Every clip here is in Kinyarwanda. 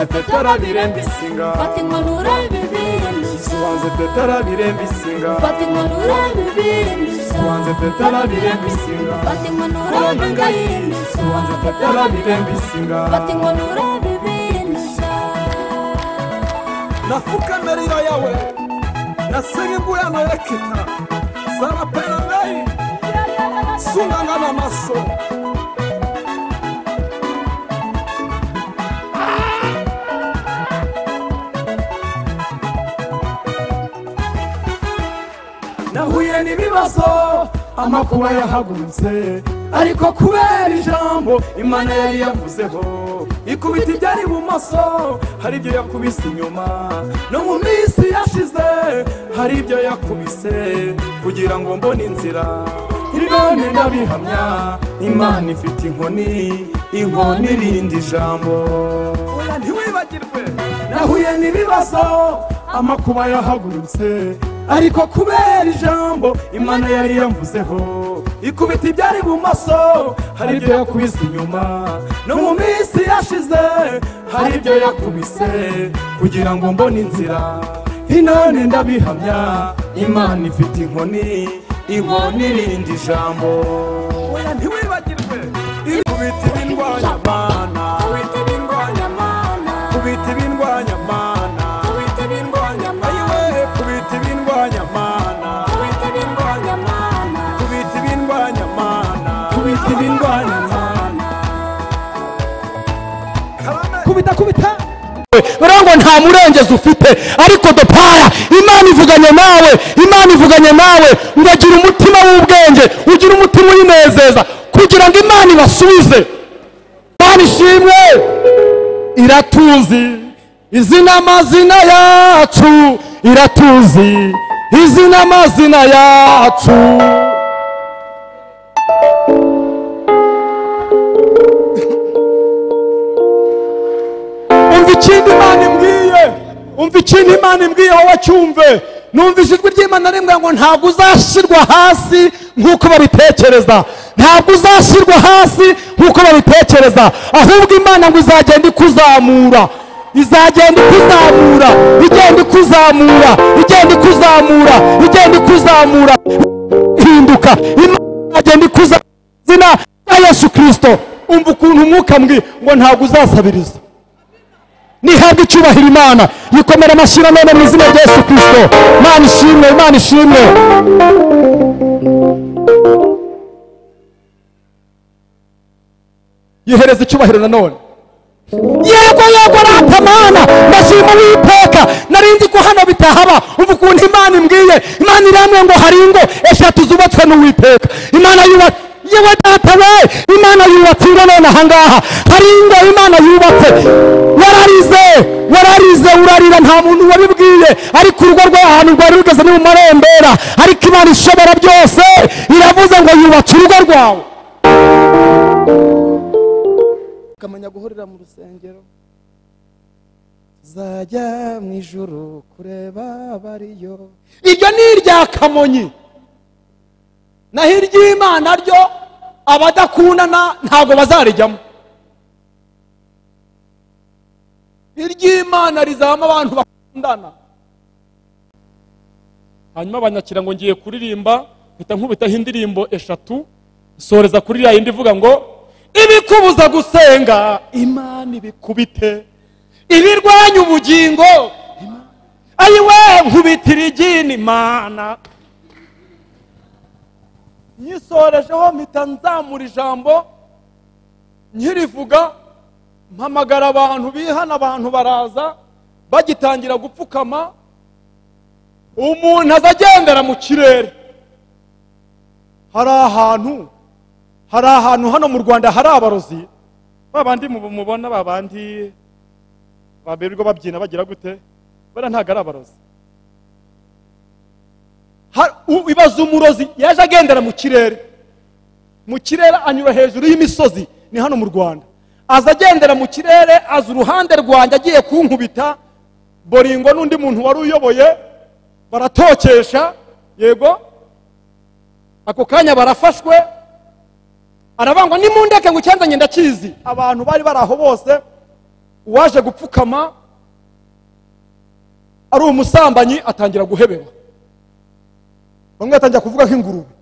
Tetara Fata inkoni urabibirinduza Wanze tetara birembisinga Fata inkoni urabibirinduza Wanze tetara birembisinga Fata inkoni urabibirinduza Wanze tetara birembisinga Fata inkoni urabibirinduza Nafuka merira yawe Nasenga mbuyano yekita Sarapena nai Sunga na maso Nahuye n'ibibazo amakuba yahagurutse ariko kubera ijambo Imana yari yavuzeho ikubita ibyari ibumoso hari ibyo yakubise inyuma no mu minsi yashize hari ibyo yakubise kugira ngo mbone inzira none ndabihamya Imana ifite inkoni inkoni irinda ijambo oya ntiwibagirwe nahuye n'ibibazo amakuba yahagurutse ariko kubera ijambo Imana yari yavuzeho ikubita ibyari ibumoso hari ibyo yakubise inyuma no mu minsi yashize hari ibyo yakubise kugira ngo mbone inzira none ndabihamya Imana ifite inkoni inkoni irinda ijambo oya ntiwibagirwe ikubita ibindwanya mana Kubita ibindwanya mana kubita ibindwanya mana Kubita ibindwanya mana ayiwe kubita ibindwanya mana Kubita ibindwanya mana kubita ibindwanya mana kubita ibindwanya mana kubita kubita ngo nta murengezi ufite ariko dopara Imana ivuganye nawe Imana ivuganye nawe ngo agira umutima w'ubwenge ugira umutima uyinezeza kugira ngo Imana ibasubize. Imana ishimwe iratuzi izina amazina yacu iratuzi izina amazina yacu. Umva ikindi Imana imbwiye, umva ikindi Imana imbwiye wowe cyumve. Numvise ijwi ry'Imana rimbwira ngo ntabwo uzashyirwa hasi nk'uko babitekereza, ntabwo uzashyirwa hasi nk'uko babitekereza, ahubwo Imana ngo izagenda ikuzamura, izagenda ikuzamura, igenda ikuzamura, igenda ikuzamura, igenda ikuzamura, hinduka. Imana izagenda ikuzamura izina rya Yesu Kristo. Umva ukuntu umwuka mbwi ngo ntabwo uzasabiriza. Nihabwe icyubahiro Imana yikomera amashyi none mu izina rya Yesu Kristo. Imana ishimwe, Imana ishimwe. Yihereza icyubahiro nanone. Yego yego rata Mana, ndashima Uwiteka narinzi ko hano bitahaba. Umva ukuntu Imana imbwiye, Imana iramwe ngo hari ingo eshatu zubatswe n'Uwiteka. Imana yubatse yewe data we, Imana yubatse ingo none ahangaha hari ingo Imana yubatse. Wararize, wararize urarira nta muntu wabibwiye, ariko urugo rw'ahantu rwari rugeze ni mu marembera, ariko Imana ishobora byose iravuze ngo yubatse urugo rwawe. Ukamenya guhurira mu rusengero, zajya mu ijuru kureba abariyo. Iryo ni irya Kamonyi, naho iry'Imana ryo abadakundana ntabwo bazarijyamo. Iry'Imana rizabamo abantu bakundana. Hanyuma banyakira ngo ngiye kuririmba, mpita nkubitaho indirimbo eshatu, soreza kuri ya yindi ivuga ngo ibikubuza gusenga Imana ibikubite, ibirwanya ubugingo ayiwe nkubitira igini Imana. Nyisorejeho mpita nzamura ijambo nkirivuga, mpamagara abantu bihana, abantu baraza bagitangira gupfukama. Umuntu azagendera mu kirere. Hari ahantu hano mu Rwanda hari abarozi babandi mubona babandi baberwa babyina bagira gute, bara ntago ari abarozi. Ibaza umurozi yaje agendera mu kirere, mu kirere anyura hejuru y'imisozi, ni hano mu Rwanda. Aza agendera mu kirere, aza uruhande rwanjye agiye kunkubita boringo n'undi muntu wari uyoboye baratokesha, yego ako kanya barafashwe. Arabangwa nimundeke ngo icyanzanye ndakizi. Abantu bari bari aho bose Uwaje gupfukama ari umusambanyi atangira guhebeba, bamwe batangira kuvuga nk'ingurube.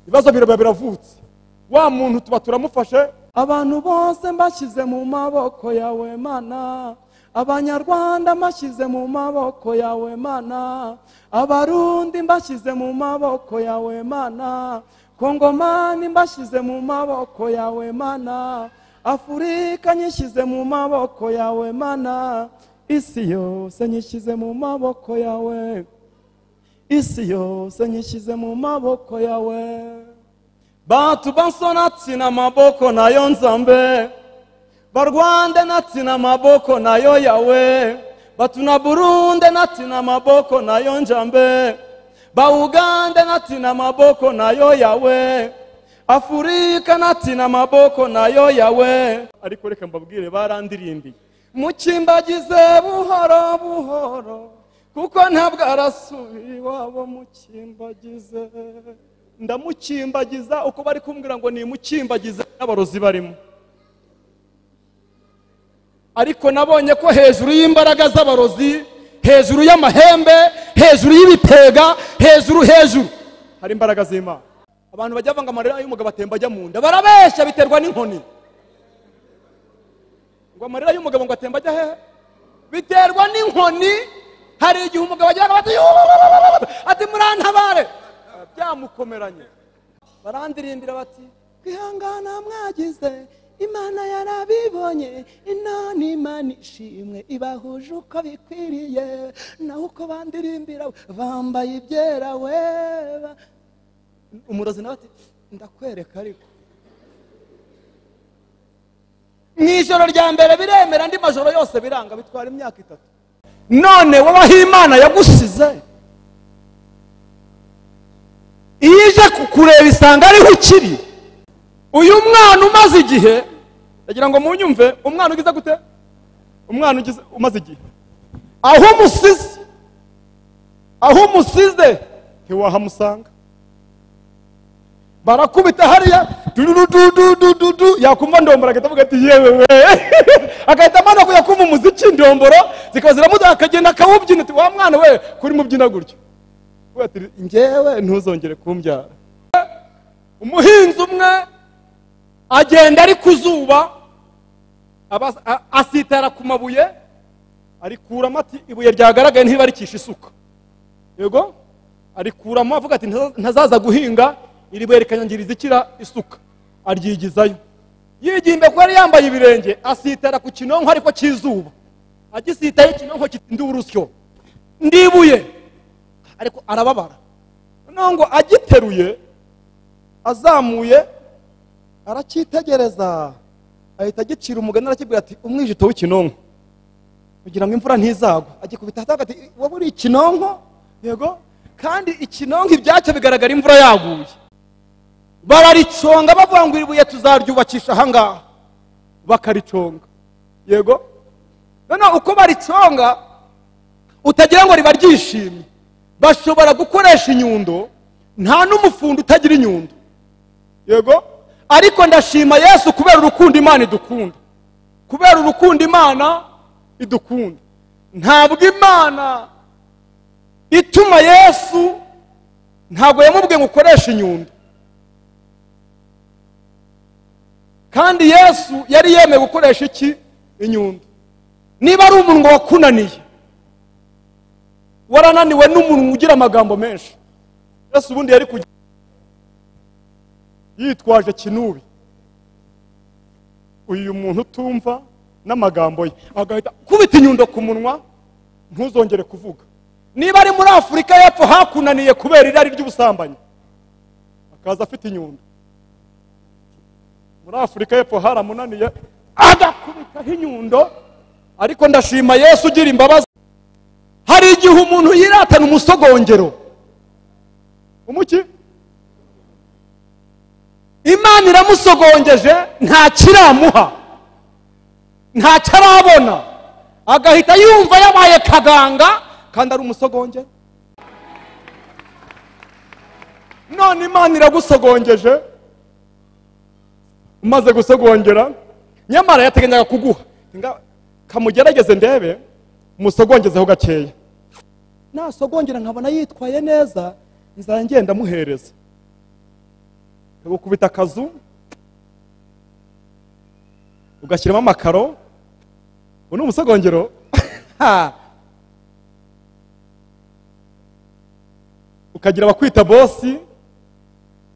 Ibibazo biraba biravutse, wa muntu tuba turamufashe. Abantu bose mbashyize mu maboko yawe Mana, Abanyarwanda mbashyize mu maboko yawe Mana, Abarundi mbashyize mu maboko yawe Mana, Kongomani mbashyize mu maboko yawe Mana, Afurika nyishyize mu maboko yawe Mana, isi yose nyishyize mu maboko yawe, isi yose nyishyize mu maboko yawe. Bantu bansona tina maboko nayo Nzambe, Barwanda natina maboko nayo yawe, Batuna Burundi natina maboko nayo Njambe, Ba Uganda natina maboko nayo yawe, Afurika natina maboko nayo yawe. Ariko reka mbabwire, barandirimbiye mukimbagize buhoro buhoro, kuko ntabwo arasubira iwabo. Mukimbagize, ndamukimbagiza uko bari kumbwira ngo nimukimbagize n'abarozi barimo. Ariko nabonye ko hejuru y'imbaraga z'abarozi, hejuru y'amahembe, hejuru y'ibitega, hejuru hejuru hari imbaraga z'Imana. Abantu bajya banga amarira y'umugabo atemba ajya mu nda, barabeshya, biterwa n'inkoni. Ngo amarira y'umugabo ngo atemba ajya hehe? Biterwa n'inkoni. Hari igihe umugabo agira bati ati murantabare, byamukomeranye. Barandirimbira bati kwihangana mwagize, Imana yarabibonye, inani Imana ishimwe ibahuje uko bikwiriye. Naho uko bandirimbira bambaye ibyera we. Umurozi nawe ati ndakwereka. Ariko mu ijoro rya mbere biremera, andi majoro yose biranga, bitwara imyaka 3. None wowe aho Imana yagusize, iyo ije kukureba isanga ariho ukiri. Uyu mwana umaze igihe, ndagira ngo munyumve, umwana ugize gute? Umwana ugize umaze igihe, aho umusize, aho umusize ntiwahamusanga. Barakubita hariya dudududududu, yakumva ndombora agahita avuga ati yewe we, agahita amanuka kujya kumva umuziki, ndomboro zikaba ziramuduha, akagenda akawubyina. Ati wa mwana we kuri mubyina gutyo, ati njyewe ntuzongere kumbyara. Umuhinzi umwe agenda ari ku zuba, asitara ku mabuye, arikuramo ati ibuye ryagaragaye ntibarikisha isuka. Yego, arikuramo avuga ati ntazaza guhinga iri buye rikanyangiriza ikira isuka, aryigizayo. Yigimbe ko yari yambaye ibirenge, asitara ku kinonko ariko cy'izuba, agisitaye ikinonko kitinda urusyo, ndibuye, ariko arababara. Noneho ngo agiteruye azamuye aracyitegereza, ahita agicira umugani, arakibwira ati umwijito w'ikinonko kugira ngo imvura ntizagwa. Agikubita hasi ati wowe uri ikinonko? Yego, kandi ikinonko ibyacyo bigaragara imvura yaguye. Barariconga bavuga ngo iribuye tuzaryubakisha aha ngaha, bakariconga. Yego, noneho uko bariconga utagira ngo riba ryishimye, bashobora gukoresha inyundo. Nta n'umufundi utagira inyundo. Yego, ariko ndashima Yesu kubera urukundo Imana idukunda, kubera urukundo Imana idukunda. Ntabwo Imana ituma Yesu, ntabwo yamubwiye ngo ukoreshe inyundo, kandi Yesu yari yemeye gukoresha iki? Inyundo. Niba ari umunwa wakunaniye, warananiwe n'umuntu ugira amagambo menshi, Yesu ubundi yari kujya yitwaje kinubi, uyu muntu utumva n'amagambo ye, agahita kubita inyundo ku munwa, ntuzongere kuvuga. Niba ari muri Afurika y'Epfo hakunaniye kubera irari ry'ubusambanyi, akaza afite inyundo. Muri Afurika y'Epfo haramunaniye, agakubitaho inyundo. Ariko ndashima Yesu ugira imbabazi. Hari igihe umuntu yiratana umusogongero, umuki Imana iramusogongeje, nta kiramuha, nta cyarabona, agahita yumva yabaye kaganga kandi ari umusogongero. None Imana iragusogongeje, umaze gusogongera, nyamara yateganyaga kuguha. Ati kamugerageze ndebe musogongezeho gakeya, nasogongera nkabona yitwaye neza nzajya ngenda muhereza. Ukubita akazu ugashyiramo amakaro, ubu ni umusogongero. Ukagira abakwita bosi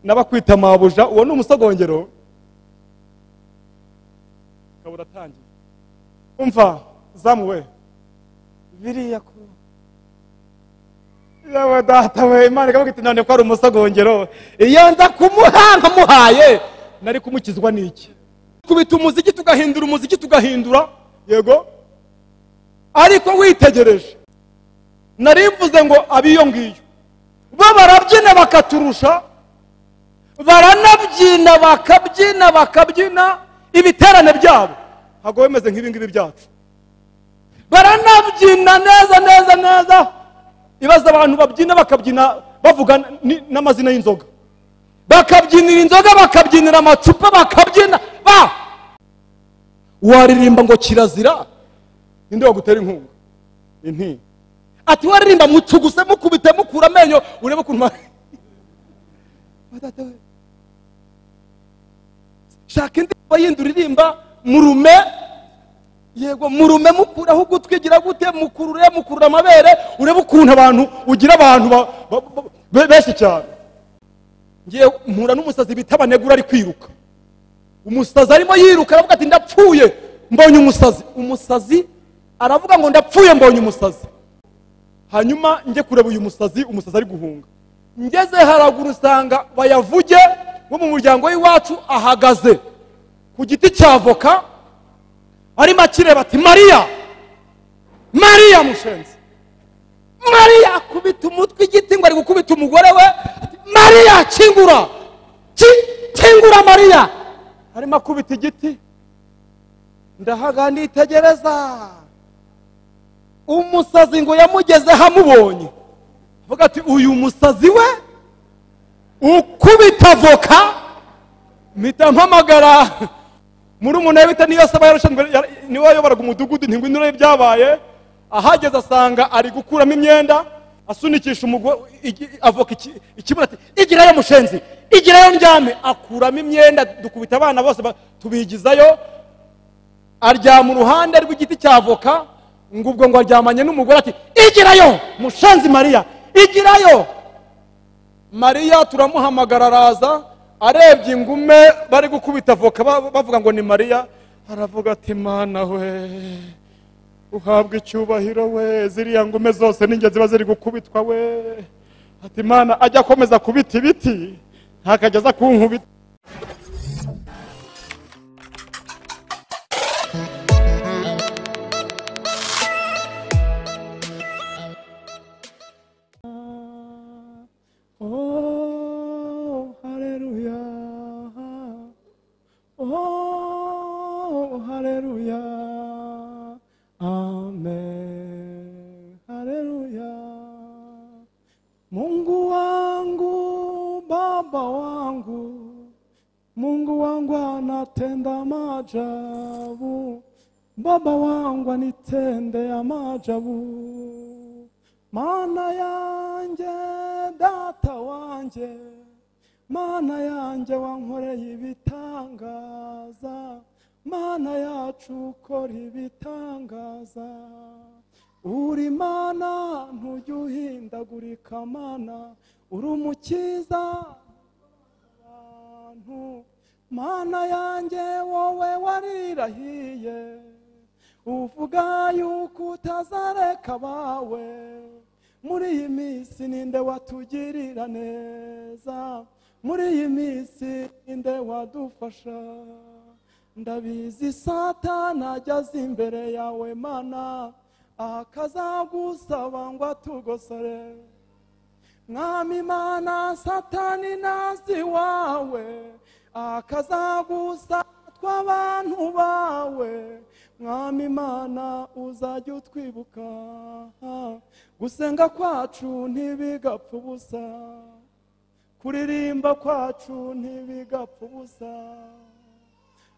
n'abakwita mabuja, uwo ni umusogongero. Ukaba uratangiye. Umva zamuwe biriya ko yawe data we, Imana ikavuga iti none ko ari umusogongero, iyo nza kumuha nkamuhaye nari kumukizwa n'iki? Kubita umuziki tugahindura, umuziki tugahindura, yego. Ariko witegereje nari mvuze ngo abiyo ngiyo bo barabyina bakaturusha, baranabyina bakabyina bakabyina, ibiterane byabo ntabwo bimeze nk'ibi ngibi byacu, baranabyina neza neza neza. Ibaza abantu babyina bakabyina bavuga n'amazina y'inzoga, bakabyinira inzoga, bakabyinira amacupa, bakabyina ba waririmba ngo kirazira, ninde wagutera inkunga? Inti ati waririmba mucuguse mukubite mukura amenyo urebe ukuntu. Shaka indirimbo yindi uririmba murume, yego murume mukuraho ugutwigira gute, mukurure mukurura amabere, urebe ukuntu abantu ugira abantu benshi cyane. Ngiye mpura n'umusazi bita Banegura ari kwiruka, umusazi arimo yiruka aravuga ati ndapfuye mbonye umusazi. Umusazi aravuga ngo ndapfuye mbonye umusazi. Hanyuma njye kureba uyu musazi, umusazi ari guhunga. Ngeze haraguru usanga bayavuge wo mu muryango w'iwacu ahagaze ku giti cya avoka arimo akireba ati Mariya, Mariya mushenzi. Mariya akubita umutwe igiti ngo ari gukubita umugore we, ati Mariya kingura, kingura Mariya. Arimo akubita igiti, ndahaga nitegereza. Umusazi ngo yamugezeho amubonye avuga ati uyu musazi we ukubita avoka. Mpita mpamagara muri umuntu bita niyo saba yarashinzwe, niwe wayoboraga umudugudu, ntingwinure ibyabaye. Ahageze asanga ari gukuramo imyenda asunikisha avoka ikibuno ati igirayo mushenzi, igirayo ndyame. Akuramo imyenda, dukubita abana bose tubigizayo. Aryama uruhande rw'igiti cya avoka, ngo ubwo ngo aryamanye n'umugore ati igirayo mushenzi Mariya, igirayo Mariya. Turamuhamagara araza, arebye ingume bari gukubita avoka bavuga ngo ni Mariya, aravuga ati Mana we uhabwa icyubahiro we, ziriya ngume zose ninjye ziba ziri gukubitwa we. Ati Mana ajya akomeza kubita ibiti ntakageza kunkubita. Oh, haleluya. Oh, haleluya. Amen. Haleluya. Mungu wangu, Baba wangu, Mungu wangu anatenda maajabu, Baba wangu anitendea maajabu. Mana yanjye, data wanjye, Mana yanjye wankoreye ibitangaza, Mana yacu ukora ibitangaza. Uri Mana ntujya uhindagurika, Mana uri umukiza abantu. Mana yanjye wowe warirahiye, uvuga yuko utazareka abawe. Muri iyi minsi ninde watugirira neza? Muri iyi minsi ninde wadufasha? Ndabizi Satani ajya imbere yawe Mana, akazagusaba ngo atugosore. Mwami Mana Satani nazi wawe, akazagusaba tw'abantu bawe. Mwami Mana uzajya utwibuka, gusenga kwacu ntibigapfa ubusa, kuririmba kwacu ntibigapfa ubusa.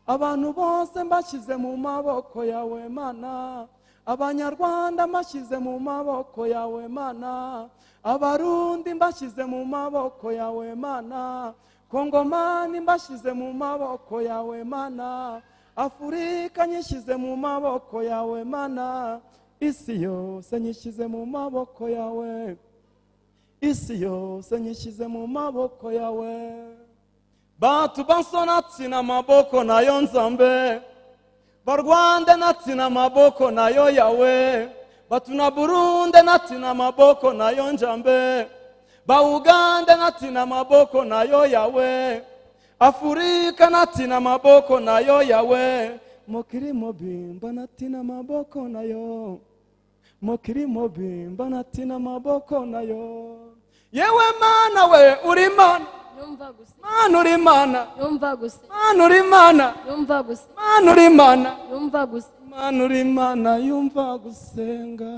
Abantu bose mbashyize mu maboko yawe Mana, Abanyarwanda mbashyize mu maboko yawe Mana, Abarundi mbashyize mu maboko yawe Mana, Kongomani mbashyize mu maboko yawe Mana, Afurika nyishyize mu maboko yawe Mana, isi yose nyishyize mu maboko yawe, isi yose nyishyize mu maboko yawe. Bantu banso natsina maboko nayo Nzambe, Barwanda natsina maboko nayo yawe, Batuna Burundi natsina maboko nayo Njambe, Ba Uganda natsina maboko nayo yawe, Afurika natsina maboko nayo yawe, Mokiri mobimba natsina maboko nayo, Mokiri mobimba natsina maboko nayo. Yewe Mana we uri Mana, Yumva gusa. Mana uri Mana, Yumva gusa. Mana uri Mana, Yumva gusa. Mana uri Mana, Yumva gusa. Mana uri Mana, yumva gusenga.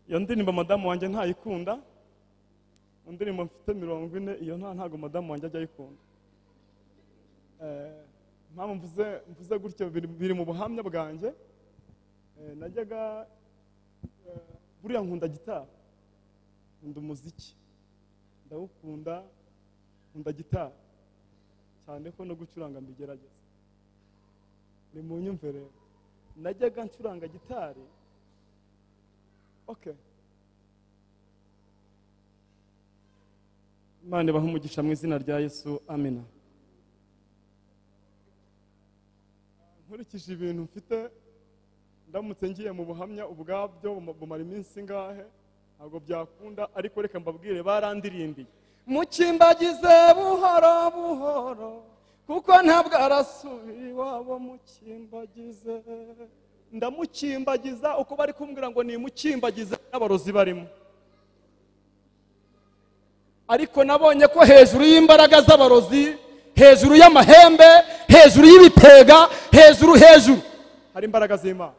Iyo ndirimbo madamu wanjye ntayikunda. Indirimbo mfite 40 iyo ntago madamu wanjye ajya ayikunda. Impamvu mvuze gutyo biri mu buhamya bwanjye. Najyaga buriya nkunda gitari, nkunda umuziki, ndawukunda, nkunda gitari cyane ko no gucuranga mbigerageza. Ni mu nyumve rero, najyaga ncuranga gitari. Okay, Imana ibahe umugisha mu izina rya Yesu, amina. Nkurikije ibintu mfite, ndamutse ngiye mu buhamya ubwabyo bumara iminsi ingahe, ntabwo byakunda, ariko reka mbabwire barandirimbiye. Mukimbagize buhoro buhoro, kuko ntabwo arasubira iwabo. Mukimbagize, ndamukimbagiza uko bari kumbwira ngo nimukimbagize n'abarozi barimo. Ariko nabonye ko hejuru y'imbaraga z'abarozi, hejuru y'amahembe, hejuru y'ibitega, hejuru hejuru hari imbaraga z'Imana.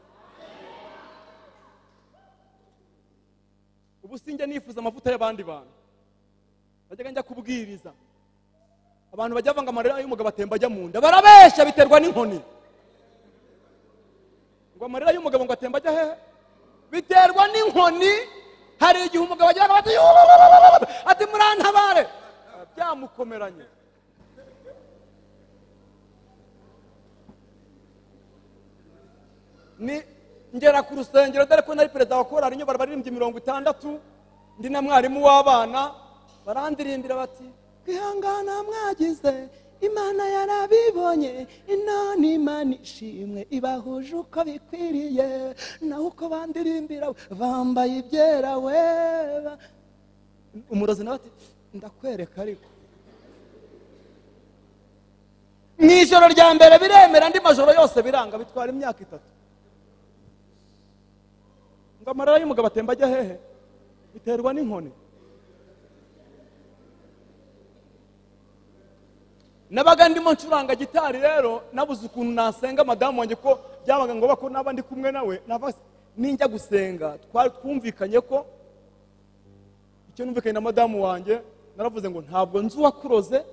Ubu sinjya nifuza amavuta y'abandi bantu. Najyaga njya kubwiriza, abantu bajya banga amarira y'umugabo atemba ajya mu nda, barabeshya, biterwa n'inkoni. Ngo amarira y'umugabo ngo atemba ajya hehe? Biterwa n'inkoni. Hari igihe umugabo agira ati ati murantabare, byamukomeranye. Ni ngera ku rusengero, dore ko nari perezida wa korali nyobora abaririmbyi 60, ndi na mwarimu w'abana, barandirimbira bati kwihangana mwagize Imana yarabibonye, inani Imana ishimwe ibahuje uko bikwiriye. Naho uko bandirimbira bambaye ibyera we. Umurozi nawe ati ndakwereka, ariko mu ijoro rya mbere biremera, andi majoro yose biranga, bitwara imyaka 3. Ngo amarira y'umugabo atemba ajya hehe? Biterwa n'inkoni. Nabaga ndimo ncuranga gitari rero, nabuze ukuntu nasenga madamu wanjye, ko byabaga ngombwa ko naba ndi kumwe nawe, ninjya gusenga twari twumvikanye ko icyo numvikanye na madamu wanjye, naravuze ngo ntabwo nzi uwakuroze,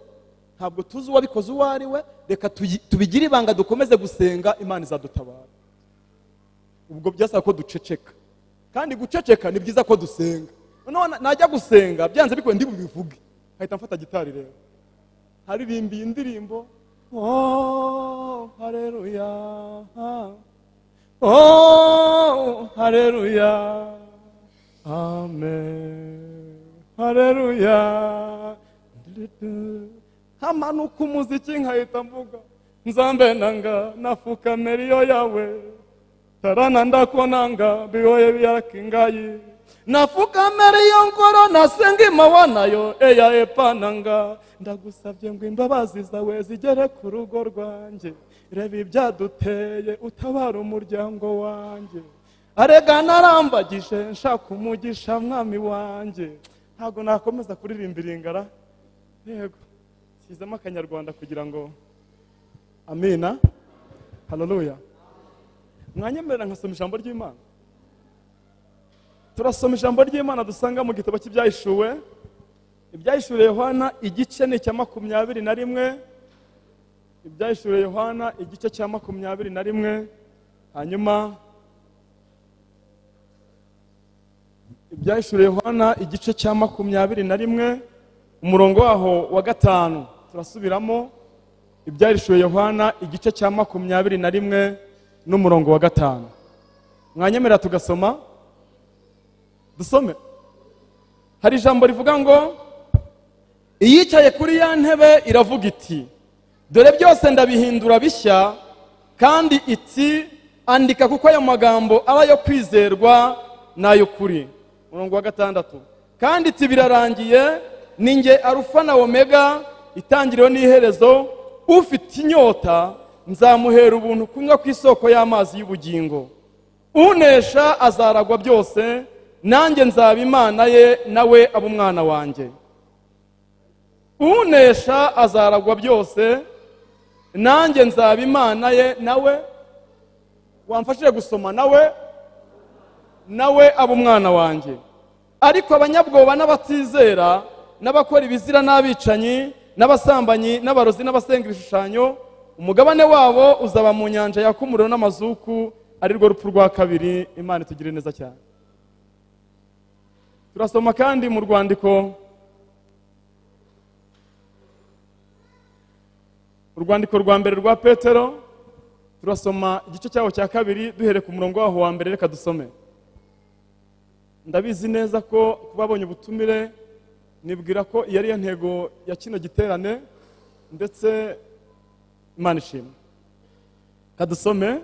ntabwo tuzi uwabikoze uwo ari we, reka tubigire ibanga dukomeze gusenga, Imana izadutabara. Ubwo byasaba ko duceceka, kandi guceceka ni byiza ko dusenga. Noneho najya gusenga byanze bikunze ndi bubivuge, nkahita mfata gitari rero haririmbiye indirimbo, oh haleluya, oh haleluya, amen, haleluya. Hamanuka umuziki nkahita mvuga Nzambe nanga nafukamira yawe, tarana ndakonanga bihoye byakingayi, nafukamira iyo ngoro nasenga imawanayo eya epananga, ndagusabye ngo imbabazi zawe zigere ku rugo rwanjye, reba ibyaduteye utabara umuryango wanjye, arega narambagije nshaka umugisha mwami wanjye. Ntabwo nakomeza kuririmbira ingara, yego shyizemo akanyarwanda kugira ngo amina, haleluya. Mwanyemerera nkasoma ijambo ry'Imana. Turasoma ijambo ry'Imana dusanga mu gitabo cy'Ibyahishuwe Ibyahishuriwe Yohana igice ni icya 21. Ibyahishuriwe Yohana igice cya 21. Hanyuma Ibyahishuriwe Yohana igice cya 21 umurongo waho wa 5. Turasubiramo Ibyahishuriwe Yohana igice cya 21 n'umurongo wa 5. Mwanyemera tugasoma? Dusome. Hari ijambo rivuga ngo iyicaye kuri ya ntebe iravuga iti dore byose ndabihindura bishya, kandi iti andika kuko ayo magambo aba yo kwizerwa n'ay'ukuri. Umurongo wa 6. Kandi iti birarangiye, ninjye Arufa na Omega, itangiriro n'iherezo, ufite inyota nzamuhera ubuntu kunywa ku isoko y'amazi y'ubugingo. Unesha azaragwa byose, nanjye nzaba Imana ye, nawe aba umwana wanjye. Unesha azaragwa byose, nanjye nzaba Imana ye, nawe wamfashije gusoma, nawe aba umwana wanjye. Ariko abanyabwoba n'abatizera n'abakora ibizira n'abicanyi n'abasambanyi n'abarozi n'abasenga ibishushanyo, umugabane wabo uzaba mu nyanja yaka umuriro n'amazuku, ari rwo rupfu rwa kabiri. Imana itugirire neza cyane. Turasoma kandi mu rwandiko rwa mbere rwa Petero, turasoma igice cyaho cya 2 duhere ku murongo waho wa mbere. Reka dusome. Ndabizi neza ko kubabonye ubutumire, nibwira ko iyo ari yo ntego ya kino giterane, ndetse Imana ishimwe. Kadusome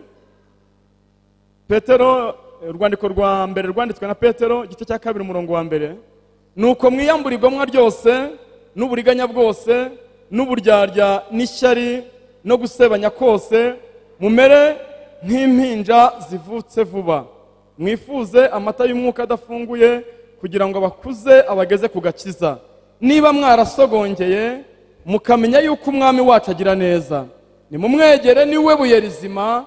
Petero, urwandiko rwa mbere rwanditswe na Petero igice cya 2 umurongo wa mbere. Nuko mwiyambura igomwa ryose n'uburiganya bwose n'uburyarya n'ishyari no gusebanya kose, mumere nk'impinja zivutse vuba, mwifuze amata y'umwuka adafunguye, kugira ngo abakuze abageze ku gakiza. Niba mwarasogongeye mukamenya yuko umwami wacu agira neza, nimumwegere, niwe buye rizima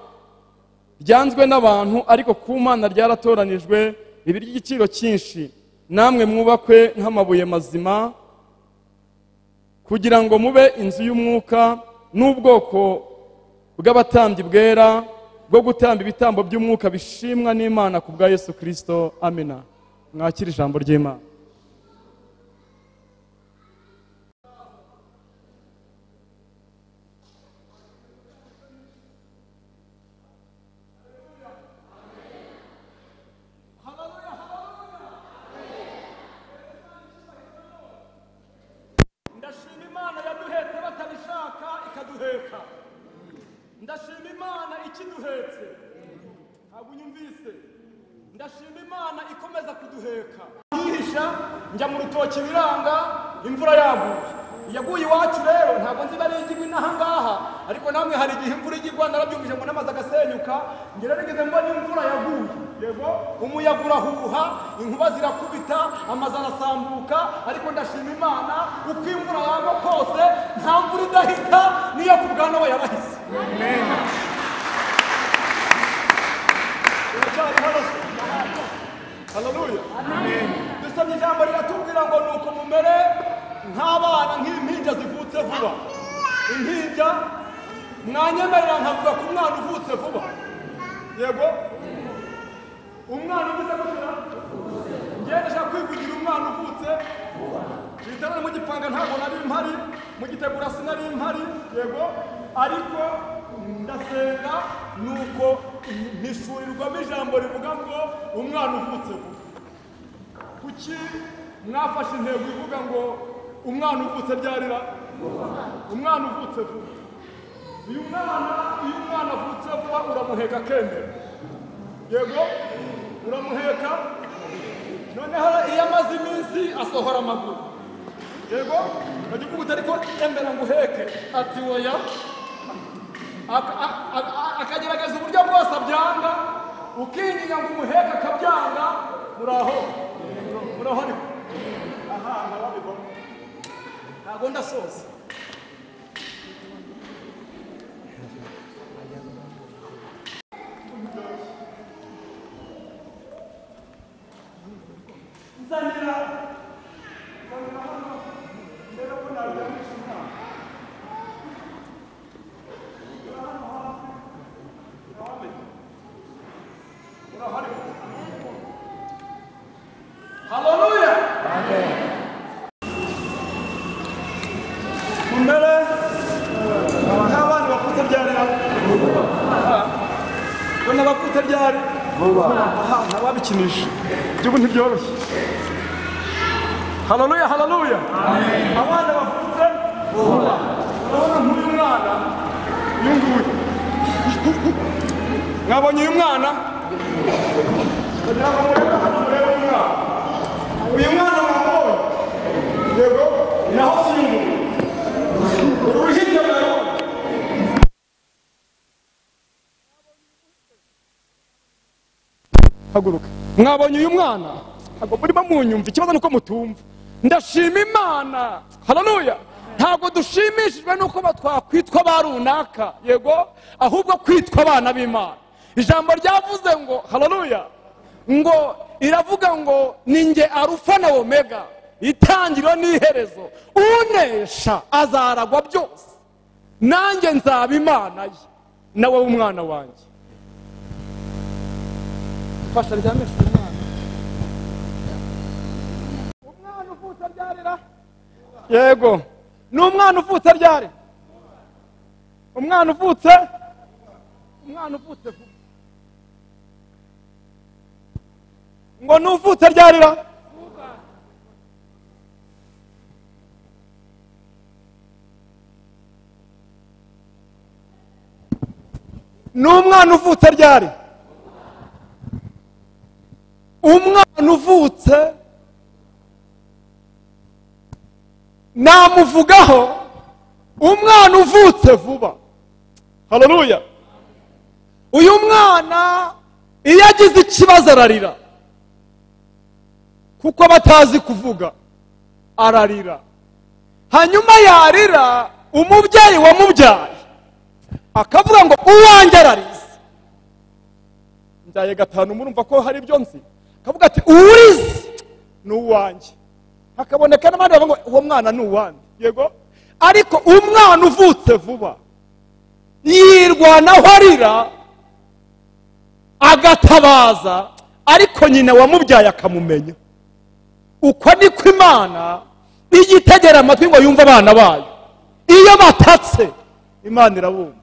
ryanzwe n'abantu, ariko ku Mana ryaratoranijwe, riba iry'igiciro cyinshi. Namwe mwubakwe nk'amabuye mazima, kugira ngo mube inzu y'umwuka n'ubwoko bw'abatambyi bwera, bwo gutamba ibitambo by'umwuka bishimwa n'Imana ku bwa Yesu Kristo. Amina. Mwakire ijambo ry'Imana. Ndashima Imana yaduhetse batabishaka ikaduheka. Ndashima Imana ikiduhetse. Ntabwo unyumvise. Ndashima Imana ikomeza kuduheka. Yihisha njya mu rutoki biranga, imvura yaguye. Yaguye iwacu rero ntabwo nzi bari igigwi n'aha ngaha, ariko namwe hari igihe imvura igigwa narabyumvise ngo n'amazi agasenyuka. Ngira nigeze mbona imvura yaguye, yego umuyaga urahuha, inkuba zirakubita, amazi arasambuka, ariko ndashima Imana uko imvura yagwa kose nta mvura idahita, niyo ku bwana we yarahise. Amen. Haleluya. Amen. Dusomye ijambo riratubwira ngo nuko mumere nk'abana nk'impinja zivutse vuba. Impinja, mwanyemerera nkavuga ku mwana uvutse vuba. Yego umwana uvuze gutya, njye ndashaka kwivugira umwana uvutse vuba. Bitarane mu gipanga ntabwo nari mpari, mu gitegura sinari mpari, yego ariko ndasenga nuko mpishurirwamo ijambo rivuga ngo umwana uvutse vuba. Kuki mwafashe intego ivuga ngo umwana uvutse byarira? Umwana uvutse vuba. Uyu mwana, iyo umwana avutse vuba uramuheka akemera. Yego uramuheka, noneho iyo amaze iminsi asohora amaguru. Yego ukajya uvuga uti ariko emera nguheke, ati oya. Akagerageza uburyo bwose abyanga, ukinyinya ngo umuheke akabyanga. Muraho muraho ariko aha ntababivamo, ntabwo ndasoza. Nzanira hano. Haleluya. Amen. Mumere nk'abana bavutse ryari? Bona bavutse ryari? Vuba. Aha, ntawabikinisha. Iby'ubu ntibyoroshye. Haleluya, haleluya. Amen. Abana bavutse vuba. Urabona nk'uyu mwana, uyu nguyu. Mwabonye uyu mwana? Kugira ngo murebe hano, murebe uyu mwana. Uyu mwana mwamubonye? Yego, naho si uyu nguyu. Uru ruhinja mwarubonye? Haguruka. Mwabonye uyu mwana? Ntabwo murimo munyumva, ikibazo nuko mutumva. Ndashima Imana. Haleluya. Ntabwo dushimishijwe nuko twakwitwa ba runaka, yego, ahubwo kwitwa abana b'Imana. Ijambo ryavuze ngo haleluya, ngo iravuga ngo ninjye Arufa na Omega, itangiriro n'iherezo, unesha azaragwa byose, nanjye nzaba Imana ye, nawe umwana wanjye. Fasha ryamesha umwana. Umwana uvutse ryarira? Yego. Ni umwana uvutse ryari? Umwana uvutse? Umwana uvutse vuba. Ngo nuvutse ryarira? Ni umwana uvutse ryari? Umwana uvutse namuvugaho, umwana uvutse vuba. Haleluya. Uyu mwana iyo agize ikibazo ararira, kuko batazi kuvuga, ararira. Hanyuma yarira, umubyeyi wamubyaye akavuga ngo uwanjye ararize. Mbyaye gatanu, murumva ko hari ibyo nzi. Akavuga ati urize ni uwanjye. Hakaboneka n'abandi bavuga ngo uwo mwana ni uwande. Yego. Ariko umwana uvutse vuba yirwanaho arira agatabaza, ariko nyina wamubyaye akamumenya. Uko niko Imana igitegera amatwi ngo yumve abana bayo. Iyo batatse Imana irabumva.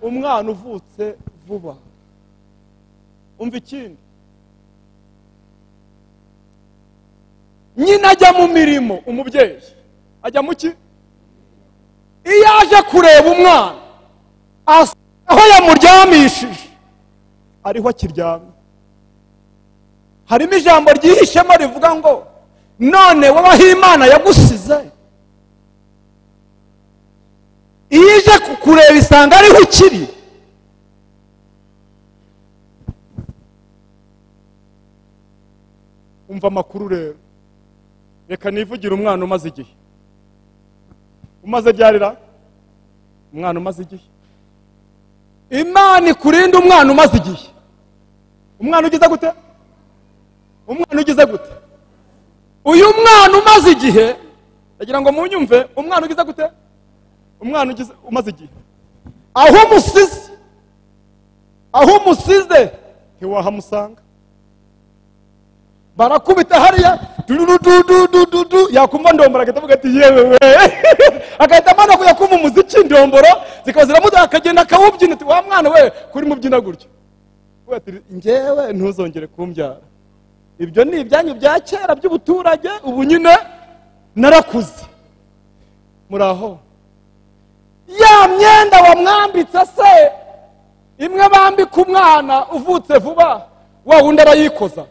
Umwana uvutse vuba. Umva ikindi, nyina ajya mu mirimo, umubyeyi ajya mu ki? Iyo aje kureba umwana asa aho yamuryamishije ariho akiryamye. Harimo ijambo ryihishemo rivuga ngo none wowe Imana yagusize. Iyo ije kukureba isanga ariho ukiri. Umva amakuru rero. Reka nivugire umwana umaze igihe. Umaze ryarira? Umwana umaze igihe. Imana ikurinde umwana umaze igihe. Umwana ugize gute? Umwana ugize gute? Uyu mwana umaze igihe, ndagira ngo munyumve, umwana ugize gute? Umwana ugize umaze igihe. Aho umusize, aho umusize ntiwahamusanga. Barakubita hariya du yakumva ndombora agahita avuga ati yewe we, agahita amana kujya kumva umuziki ndomboro zikaba ziramuda, akagenda akawubyina ati wa mwana we kuri mubyina gutyo. Ati njyewe ntuzongere kumbyara, ibyo ni ibyanyu bya kera by'ubuturage, ubu nyine narakuze. Muraho ya myenda wamwambitse se imwe bambika umwana uvutse vuba, wa wundi arayikoza,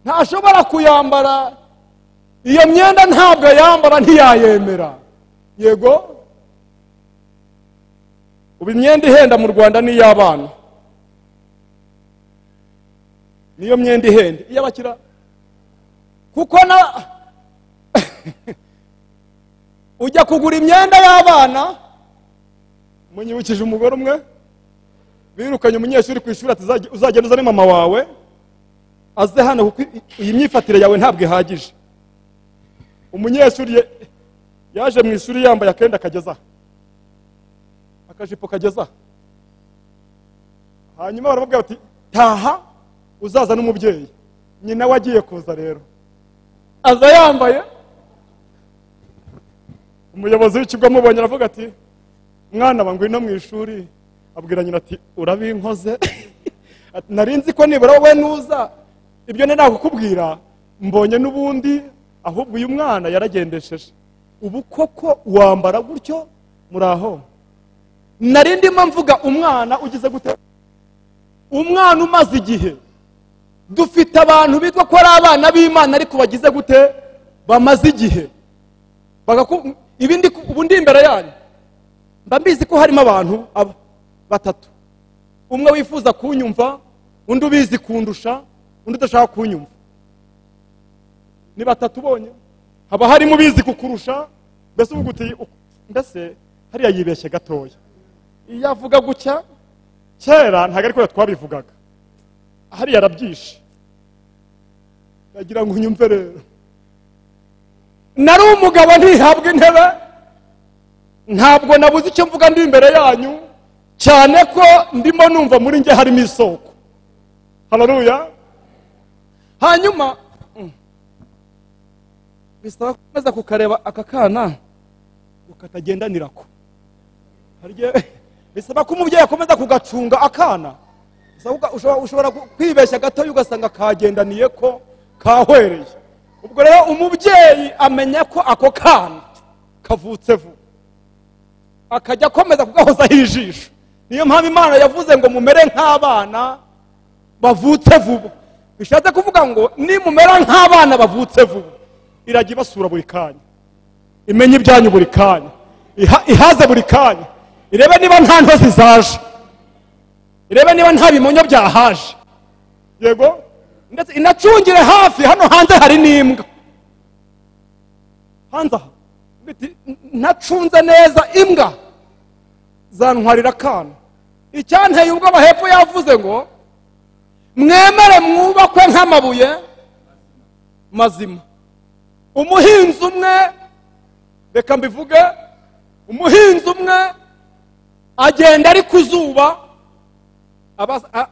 ntashobora kuyambara iyo myenda, ntabwo ayambara, ntiyayemera. Yego. Ubu imyenda ihenda mu Rwanda ni iy'abana, niyo myenda ihenda iy'abakira, kuko na ujya kugura imyenda y'abana. Munyibukije umugore umwe birukanye umunyeshuri ku ishuri ati uzagenda uzane mama wawe aze hano kuko iyi myifatire yawe ntabwo ihagije. Umunyeshuri yaje mu ishuri yambaye akenda kageza, akajipo kageza, hanyuma baramubwira bati taha uzaza n'umubyeyi. Nyina wagiye kuza rero aza yambaye. Umuyobozi w'ikigo amubonye aravuga ati mwana wa ngwino mu ishuri. Abwira nyina ati urabinkoze, nari nzi ko nibura wowe nuza ibyo nakukubwira, mbonye n'ubundi, ahubwo uyu mwana yaragendesheje. Ubu koko wambara gutyo? Muraho. Nari ndimo mvuga umwana ugize gute, umwana umaze igihe. Dufite abantu bitwa ko ari abana b'Imana ariko bagize gute, bamaze igihe. Ibindi ubu ndi imbere yanyu mba mbizi ko harimo abantu aba batatu, umwe wifuza kunyumva, undi ubizi kundusha, undi udashaka kunyumva. Ni batatu bonye. Haba harimo ubizi kukurusha, mbese uvuga uti mbese hariya yibeshye gatoya, iyo avuga gutya kera ntabwo ariko twabivugaga, hariya arabyishe. Ndagira ngo unyumve rero, nari umugabo ntihabwa intebe, ntabwo nabuze icyo mvuga ndi imbere yanyu, cyane ko ndimo numva muri nge harimo isoko. Haleluya. Hanyuma bisaba komeza kukareba aka kana ukatagendanirako. Bisaba ko umubyeyi akomeza kugacunga akana. Ushobora kwibeshya gato ugasanga kagendaniye ko kahwereye. Ubwo rero umubyeyi amenya ko ako kana kavutse vuba, akajya akomeza kugahozaho ijisho. Niyo mpamvu Imana yavuze ngo mumere nk'abana bavutse vuba. Bishatse kuvuga ngo nimumera nk'abana bavutse vuba, irajya ibasura buri kanya, imenye ibyanyu buri kanya, ihaze buri kanya, irebe niba nta ntozi zaje, irebe niba nta bimonyo byahaje. Yego, ndetse inacungire hafi. Hano hanze hari n'imbwa hanze aha, ntacunze neza imbwa zantwarira akana. Icyanteye ubwoba hepfo yavuze ngo mwemere mwubakwe nk'amabuye mazima. Umuhinzi umwe, reka mbivuge, umuhinzi umwe agenda ari ku zuba,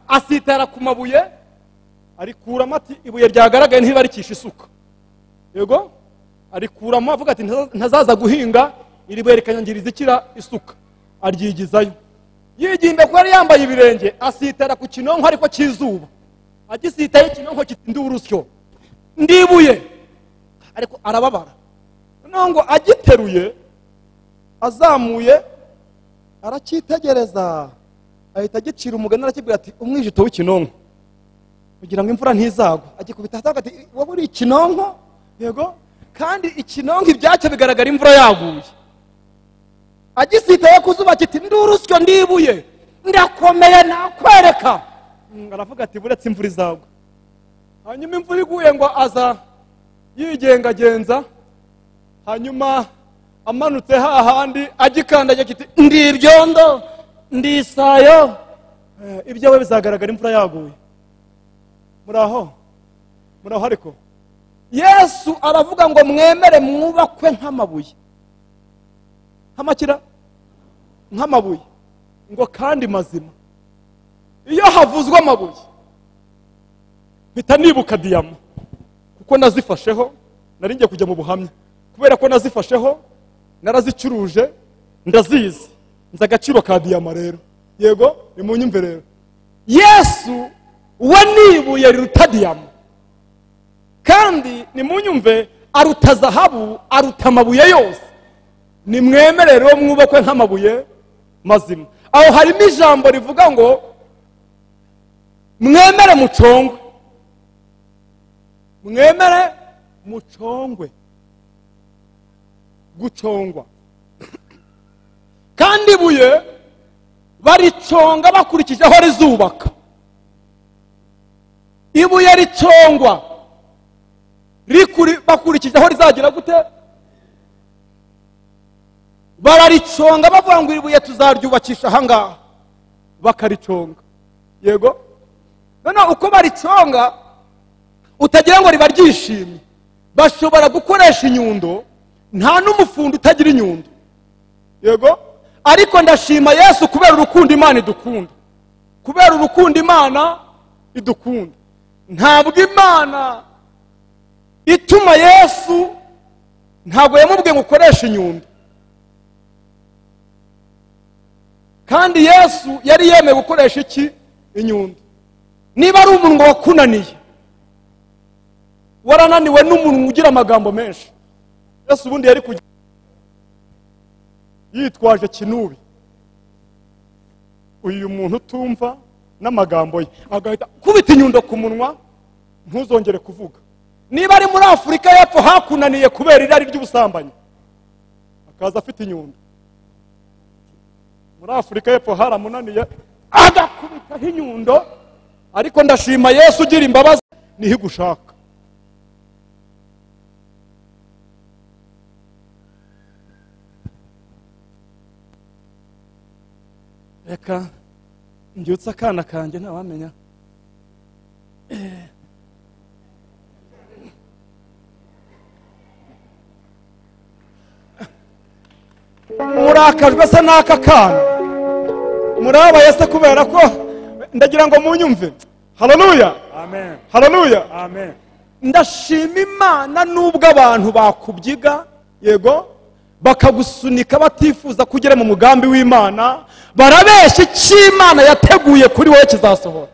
asitara ku mabuye, arikuramo ati ibuye ryagaragaye ntibarikisha isuka. Yego, arikuramo avuga ati ntazaza guhinga iri buye rikanyangiriza ikira isuka, aryigizayo. Yigimbe ko yari yambaye ibirenge, asitara ku kinonko ariko cy'izuba, agisitaye ikinonko kitinda urusyo, ndibuye, ariko arababara. Noneho ngo agiteruye azamuye aracyitegereza, ahita agicira umugani arakibwira ati umwijito w'ikinonko kugira ngo imvura ntizagwa. Agikubita hasi ati wowe uri ikinonko. Yego, kandi ikinonko ibyacyo bigaragara imvura yaguye. Agisitaye ku zuba kiti ndi urusyo ndibuye, ndakomeye nakwereka. Aravuga ati buretse imvura izagwa. Hanyuma imvura iguye ngo aza yigengagenza, hanyuma amanutse hahandi agikandagiye kiti ndi ibyondo, ndi isayo, ibyawe bizagaragara imvura yaguye. Muraho, muraho. Ariko Yesu aravuga ngo mwemere mwubakwe nk'amabuye, nk'amakira, nk'amabuye, ngo kandi mazima. Iyo havuzwe amabuye mpita nibuka diyama, kuko nazifasheho, nari ngiye kujya mu buhamya. Kubera ko nazifasheho, narazicuruje, ndazizi, nzi agaciro ka diyama rero. Yego, nimunyumve rero, Yesu we nibuye riruta diyama, kandi nimunyumve aruta zahabu, aruta amabuye yose. Nimwemere rero mwubakwe nk'amabuye mazima. Aho harimo ijambo rivuga ngo mwemere mucongwe, mwemere mucongwe, gucongwa. Kandi ibuye bariconga bakurikije aho rizubaka. Ibuye ricongwa bakurikije aho rizagira gute, barariconga bavuga ngo ibuye tuzaryubakisha aha ngaha, bakariconga. Yego, noneho uko bariconga utagira ngo riba ryishimye, bashobora gukoresha inyundo. Nta n'umufundi utagira inyundo. Yego, ariko ndashima Yesu kubera urukundo Imana idukunda, kubera urukundo Imana idukunda. Ntabwo Imana ituma Yesu, ntabwo yamubwiye ngo ukoreshe inyundo, kandi Yesu yari yemeye gukoresha iki? Inyundo. Niba ari umunwa wakunaniye, warananiwe n'umuntu ugira amagambo menshi, Yesu ubundi yari kujya yitwaje kinubi, uyu muntu utumva n'amagambo ye, agahita kubita inyundo ku munwa, ntuzongere kuvuga. Niba ari muri Afurika y'Epfo hakunaniye kubera irari ry'ubusambanyi, akaza afite inyundo. Muri Afurika y'Epfo haramunaniye, agakubitaho inyundo. Ariko ndashima Yesu ugira imbabazi, niho igushaka. Reka mbyutse akana kanjye, ntawamenya. Murakajwe se n'aka kana, murabaye se kubera ko ndagira ngo munyumve. Haleluya, amen. Haleluya, amen. Ndashima Imana nubwo abantu bakubyiga, yego, bakagusunika batifuza kugera mu mugambi w'Imana, barabeshya icyo Imana yateguye kuri wowe kizasohora.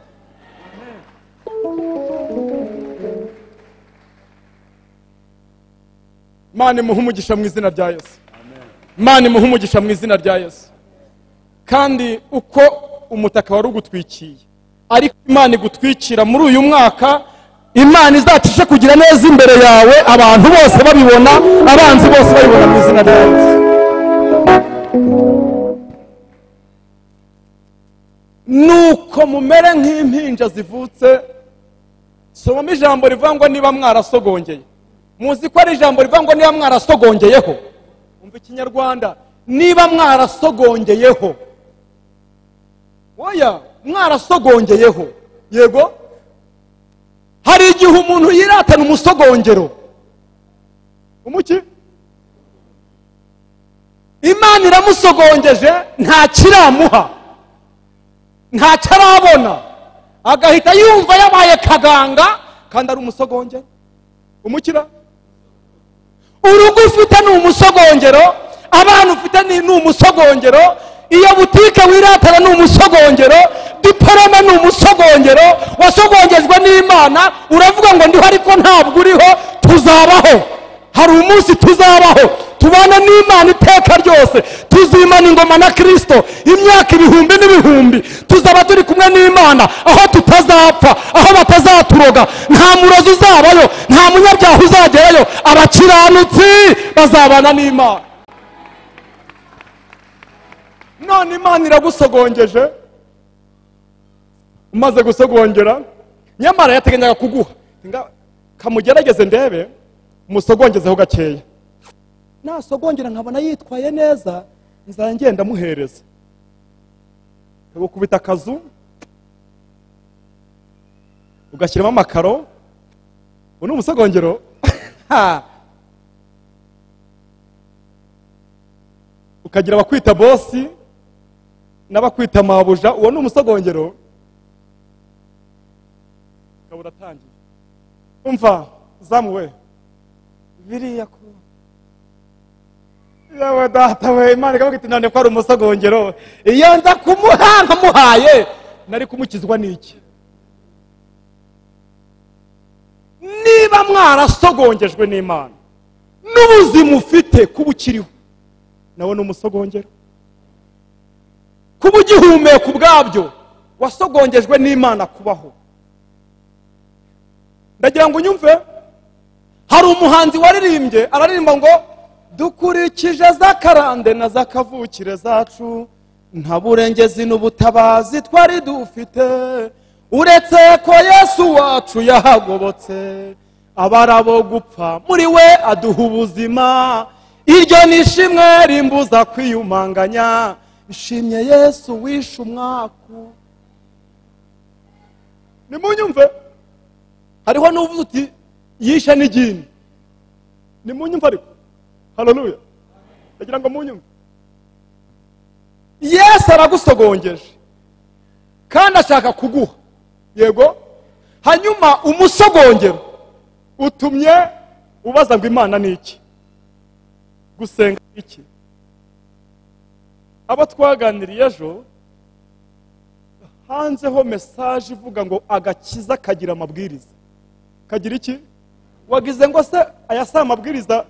Imana imuhe umugisha mu izina rya Yesu. Imana imuhe umugisha mu izina rya Yesu. Kandi uko umutaka wari ugutwikiye, ariko Imana igutwikira muri uyu mwaka, Imana izacishe kugira neza imbere yawe, abantu bose babibona, abanzi bose babibona mu izina rya Yesu. Nuko mumere nk'impinja zivutse. Somamo ijambo rivuga ngo niba mwarasogongeye. Muzi ko ari ijambo rivuga ngo niba mwarasogongeyeho. Umva ikinyarwanda, niba mwarasogongeyeho. Oya, mwarasogongeyeho. Yego, hari igihe umuntu yiratana umusogongero. Umuki? Imana iramusogongeje, nta kiramuha, nta cyarabona, agahita yumva yabaye kaganga kandi ari umusogongero. Umukira? Urugo ufite ni umusogongero, abana ufite ni umusogongero, iyo butike wiratana ni umusogongero, diporome ni umusogongero. Wasogongejwe n'Imana, uravuga ngo ndiho ariko ntabwo uriho. Tuzabaho, hari umunsi tuzabaho, tubana n'Imana iteka ryose, tuzimana ingoma na Kristo imyaka ibihumbi n'ibihumbi. Tuzaba turi kumwe n'Imana, aho tutazapfa, aho batazaturoga, nta murozi uzabayo, nta munyabyaha uzagerayo, abakiranutsi bazabana n'Imana. None Imana iragusogongeje, umaze gusogongera, nyamara yateganyaga kuguha, kamugerageze ndebe musogongezeho gakeya, nasogongera nkabona yitwaye neza, nzajya ngenda muhereza. Ukubita akazu ugashyiramo amakaro, ubu ni umusogongero. Ukagira abakwita bosi n'abakwita mabuja, uwo ni umusogongero. Ukaba uratangiye. Umva zamuwe biriya ko yawe data we, Imana ikavuga iti none ko ari umusogongero, iyo nza kumuha nkamuhaye nari kumukizwa n'iki? Niba mwarasogongejwe n'Imana, n'ubuzima ufite kuba ukiriho nawe ni umusogongero, kuba ugihumeka ubwabyo wasogongejwe n'Imana kubaho. Ndagira ngo unyumve. Hari umuhanzi waririmbye, araririmba ngo dukurikije zakarande na zakavukire zacu, nta burengezi n'ubutabazi twari dufite, uretse ko Yesu wacu yahagobotse, abarabo gupfa muri we aduha ubuzima, iryo ni ishimwe rimbuza kwiyumanganya, nshimye Yesu wishe umwaku. Nimunyumve. Hariho n'uvuze uti yishe n'igini. Nimunyumve ariko. Haleluya. Ndagira ngo munyumve. Yesu aragusogongeje kandi ashaka kuguha. Yego, Hanyuma umusogongero utumye ubaza ngo Imana ni iki, gusenga iki. Abo twaganiriye ejo hanzeho message ivuga ngo agakiza kagira amabwiriza. Kagira iki? Wagize ngo se aya si amabwiriza,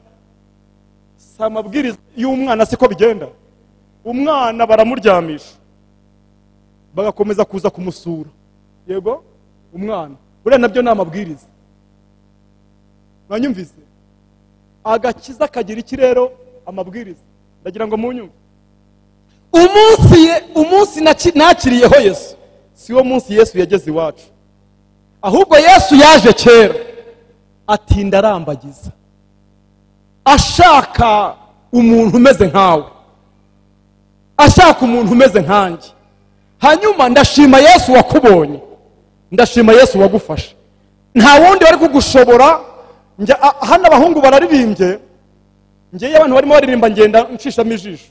si amabwiriza y'umwana, siko bigenda. Umwana baramuryamisha bagakomeza kuza kumusura. Yego, umwana buriya nabyo ni amabwiriza. Mwanyumvise? Agakiza kagira iki rero? Amabwiriza. Ndagira ngo munyumve. Umunsi nakiriyeho Yesu si wo munsi Yesu yageze iwacu, ahubwo Yesu yaje kera atinda arambagiza, ashaka umuntu umeze nkawe, ashaka umuntu umeze nkanjye. Hanyuma ndashima Yesu wakubonye, ndashima Yesu wagufashe, nta wundi wari kugushobora. Hano abahungu bararirimbye, ngiye abantu barimo baririmba ngenda nshishamo ijisho,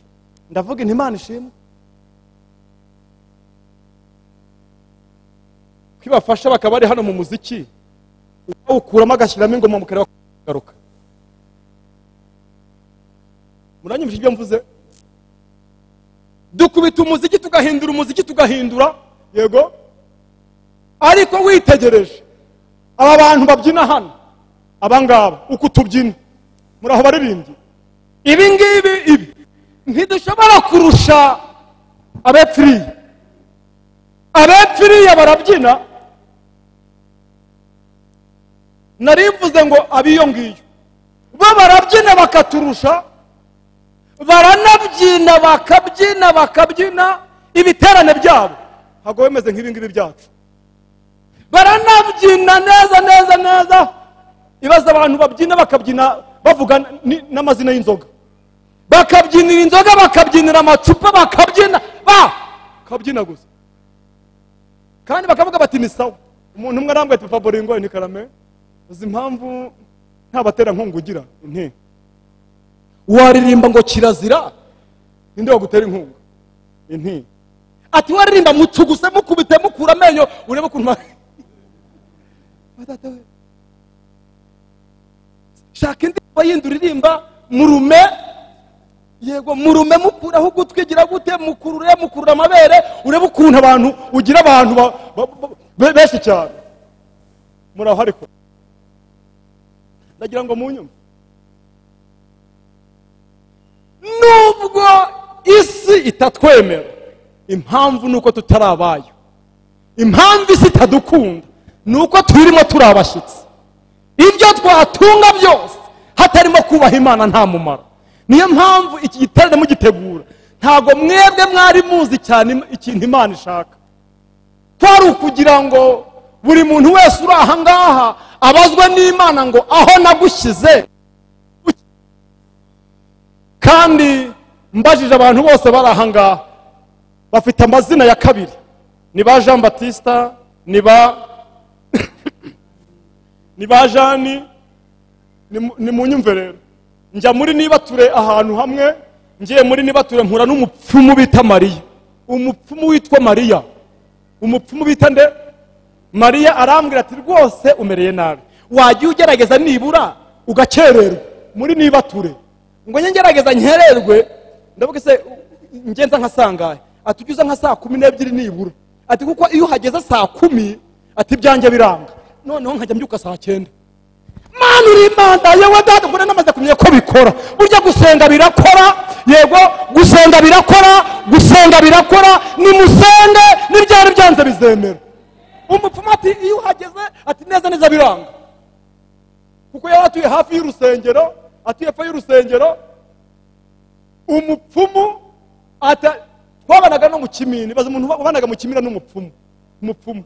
ndavuga inti Imana ishimwe kwibafasha bakaba bari hano mu muziki, ukuramo agashyiramo ingoma mukareba kugaruka. Muranyumvise ibyo mvuze? Dukubita umuziki tugahindura umuziki tugahindura, yego, ariko witegereje aba bantu babyina hano, abangaba uko tubyina muri aho baririmbye ibi ngibi, ibi ntidushobora kurusha abepfiriye. Abepfiriye barabyina, narivuze ngo abiyo ngiyo bo barabyina bakaturusha, baranabyina bakabyina bakabyina, ibiterane byabo ntabwo bimeze nk'ibi ngibi byacu. Baranabyina neza neza neza. Ibaza abantu babyina bakabyina bavuga n'amazina y'inzoga, bakabyinira inzoga, bakabyinira amacupa, bakabyina bakabyina gusa, kandi bakavuga bati ni sawa. Umuntu umwe arambwira ati papa Boringo ni karame, uzi impamvu nta baterankunga ugira? Nti waririmba ngo kirazira, ninde wagutera inkunga? Nti ati waririmba mucuguse mukubite mukura amenyo urebe ukuntu shaka indirimbo yindi uririmba murume, yego murume mukuraho ugutwigira gute, mukurure mukurura amabere urebe ukuntu abantu ugira abantu benshi cyane. Muraho ariko ndagira ngo munyumve. Nubwo isi itatwemera, impamvu nuko tutarabayo, impamvu isi itadukunda nuko turimo turi abashyitsi. Ibyo twatunga byose hatarimo kubaha Imana nta mumaro. Niyo mpamvu iki giterane mugitegura ntago mwebwe mwari muzi cyane ikintu Imana ishaka, kwari ukugira ngo buri muntu wese uri aha ngaha abazwe n'Imana ngo aho nagushyize. Kandi mbajije abantu bose bari aha ngaha bafite amazina ya kabiri, ni ba Jean Baptiste, ni ba Jani, ni munyumve rero. Njya muri nibature ahantu hamwe, ngiye muri nibature mpura n'umupfumu bita Mariya, umupfumu witwa Mariya, umupfumu bita nde? Mariya. Arambwira ati rwose umereye nabi, wagiye ugerageza nibura ugakererwa muri nibature. Ngo njye ngerageza nkererwe, ndavuga se ngenza nka sangahe? Ati ujye uza nka saa 12 nibura, ati kuko iyo uhageze saa 10 ati ibyanjye biranga, noneho nkajya mbyuka saa 9. Mana uri Imana, yewe data, mbona namaze kumenya ko bikora. Burya gusenga birakora, yego gusenga birakora, gusenga birakora, nimusenge n'ibyari byanze bizemera. Umupfumu ati iyo uhageze ati neza neza biranga, kuko yari atuye hafi y'urusengero, atuye epfo y'urusengero. Umupfumu twabanaga no mu kimina, baza umuntu wabanaga mu kimina n'umupfumu, umupfumu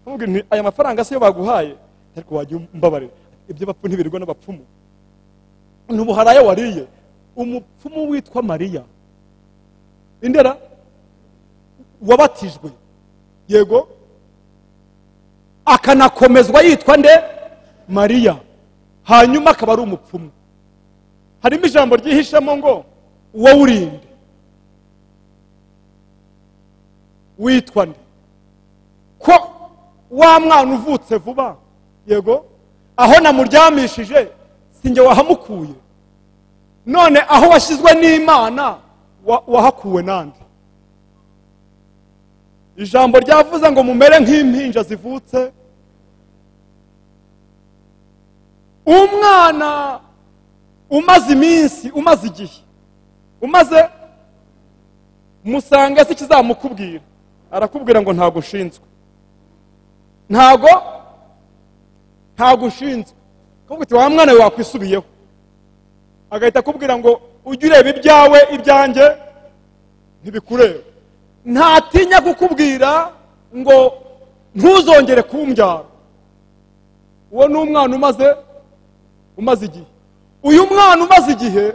amubwira nti aya mafaranga se yo baguhaye, ariko wajya umbabarira ibyo bapfu ntibirirwa n'abapfumu, ntubuharaye wariye. Umupfumu witwa Mariya indera wabatijwe, yego, akanakomezwa yitwa nde? Mariya. Hanyuma akaba ari umupfumu. Harimo ijambo ryihishamo ngo wowe urinde witwa nde? Ko Wa mwana uvutse vuba, yego, aho namuryamishije sinjye wahamukuye, none aho washyizwe n'Imana wahakuwe nande? Ijambo ryavuze ngo mumere nk'impinja zivutse. Umwana umaze iminsi, umaze igihe, umaze musanga se kizamukubwira, arakubwira ngo ntago ushinzwe, ntago ushinzwe. Kuvuga uti wa mwana we wakwisubiyeho, agahita akubwira ngo ujye ureba ibyawe, ibyanjye ntibikureba. Ntatinya kukubwira ngo ntuzongere kumbyara. Uwo ni umwana umaze igihe. Uyu mwana umaze igihe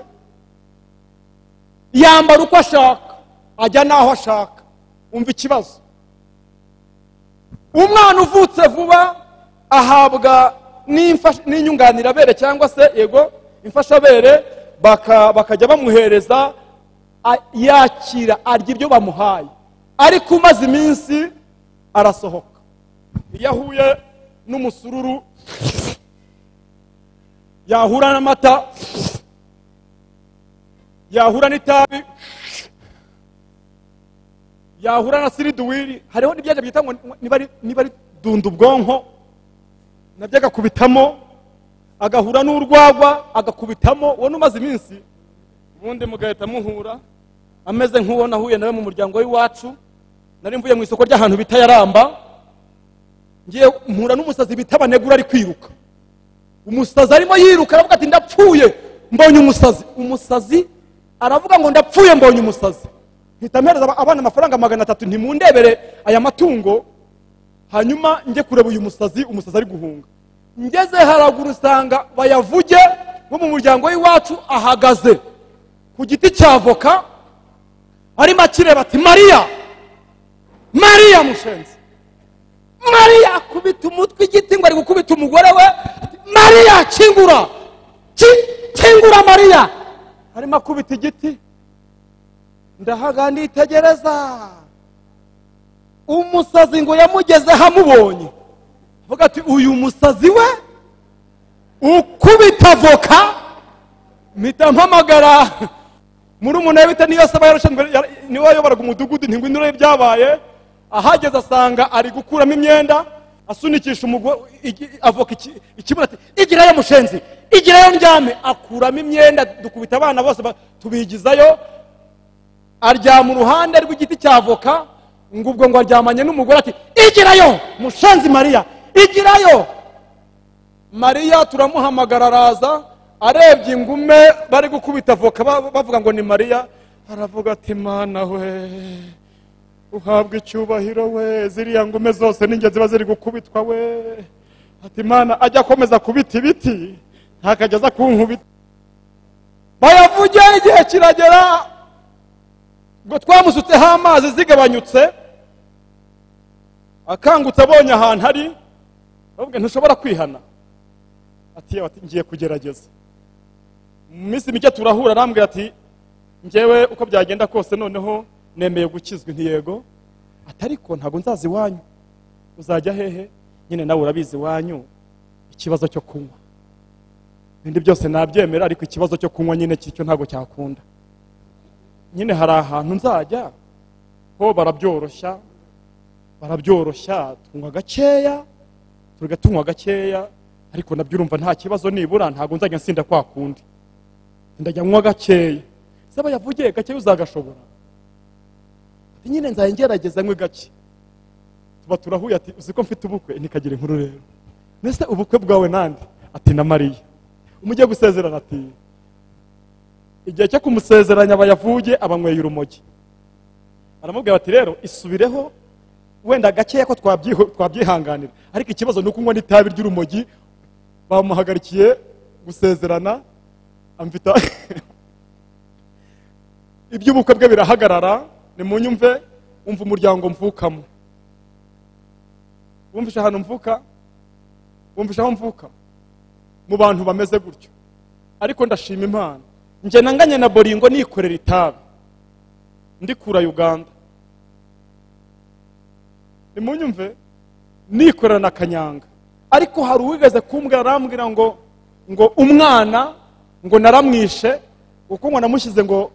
yambara uko ashaka, ajya n'aho ashaka. Umva ikibazo. Umwana uvutse vuba ahabwa n'inyunganirabere cyangwa se yego imfashabere, bakajya bamuhereza, yakira, arya ibyo bamuhaye. Ariko umaze iminsi arasohoka. Iyo ahuye n'umusururu, yahura n'amata, yahura n'itabi, yahura na siriduwiri, hariho n'ibyaje byita ngo niba ari dunda ubwonko, nabyo agakubitamo, agahura n'urwagwa agakubitamo. Uwo numaze iminsi ubundi mugahita muhura ameze nk'uwo nahuye nawe mu muryango w'iwacu. Nari mvuye mu isoko ry'ahantu bita Yaramba, ngiye mpura n'umusazi bita Banegura ari kwiruka. Umusazi arimo yiruka aravuga ati ndapfuye mbonye umusazi. Umusazi aravuga ngo ndapfuye mbonye umusazi. Mpita mpereza abana amafaranga 300 ntimundebere aya matungo, hanyuma njye kureba uyu musazi. Umusazi ari guhunga. Ngeze haraguru usanga bayavuge bo mu muryango w'iwacu ahagaze ku giti cya voka, arimo akireba ati Mariya, Mariya mushenzi. Mariya akubita umutwe igiti ngo ari gukubita umugore we, Mariya kingura, kingura Mariya. Arimo akubita igiti, ndahaga nditegereza. Umusazi ngo yamugezeho amubonye, avuga ati uyu musazi we ukubita voka. Mpita mpamagara murumuna we bita Niyosaba, yarushanzwe niwe wayoboraga umudugudu, nti ngwino urebe ibyabaye. Ahageze asanga ari gukuramo imyenda, asunikisha umugore avoka ikibuno ati igirayo mushenzi, igirayo ndyame. Akuramo imyenda, dukubita abana bose tubigizayo. Aryama uruhande rw'igiti cya avoka, ngo ubwo ngo aryamanye n'umugore ati igirayo mushenzi Mariya, igirayo Mariya. Turamuhamagara araza, arebye ingume bari gukubita avoka bavuga ngo ni Mariya, aravuga ati Mana we uhabwa icyubahiro we, ziriya ngume zose ninjye ziba ziri gukubitwa we. Ati Mana ajya akomeza kubita ibiti ntakajya aza kunkubita. Bayavuge igihe kiragera ngo twamusutseho amazi zigabanyutse, akangutse abonye ahantu ari, aravuga ntushobora kwihana. Ati ngiye kugerageza. Mu minsi mike turahura, arambwira ati njyewe uko byagenda kose noneho nemeye gukizwa. Nti yego. Ati ariko ntabwo nzaza iwanyu. Uzajya hehe? Nyine nawe urabizi iwanyu ikibazo cyo kunywa, ibindi byose nabyemera, ariko ikibazo cyo kunywa nyine cyo ntabwo cyakunda. Nyine hari ahantu nzajya ho barabyoroshya, tunywa gakeya, tunywa gakeya, ariko nabyo urumva nta kibazo, nibura ntabwo nzajya nsinda kwa kundi, ndajya nywa gakeya. Saba yavugiye gakeya uzagashobora? Ati nyine nzajya ngerageza nywe gake. Tuba turahuye, ati uzi ko mfite ubukwe? Nikagira inkuru rero. Nese ubukwe bwawe nande? Ati na Mariya. Umujye gusezerana? Ati igihe cyo kumusezeranya bayavuge abanyweye urumogi. Aramubwira ati rero isubireho, wenda gakeya ko twabyihanganira, ariko ikibazo ni ukunywa n'itabi ry'urumogi. Bamuhagarikiye gusezerana, amfita iby'ubukwe bwe birahagarara. Nimunyumve, umva umuryango mvukamo, wumvisha ahantu mvuka, wumvisha aho mvuka, mu bantu bameze gutyo. Ariko ndashima Imana, njye nanganye na Boringo nikorera itabi ndikura Uganda. Nimunyumve, Nikorera na kanyanga. Ariko hari uwigeze kumbwira, arambwira ngo umwana ngo naramwishe kuko ngo namushyize ngo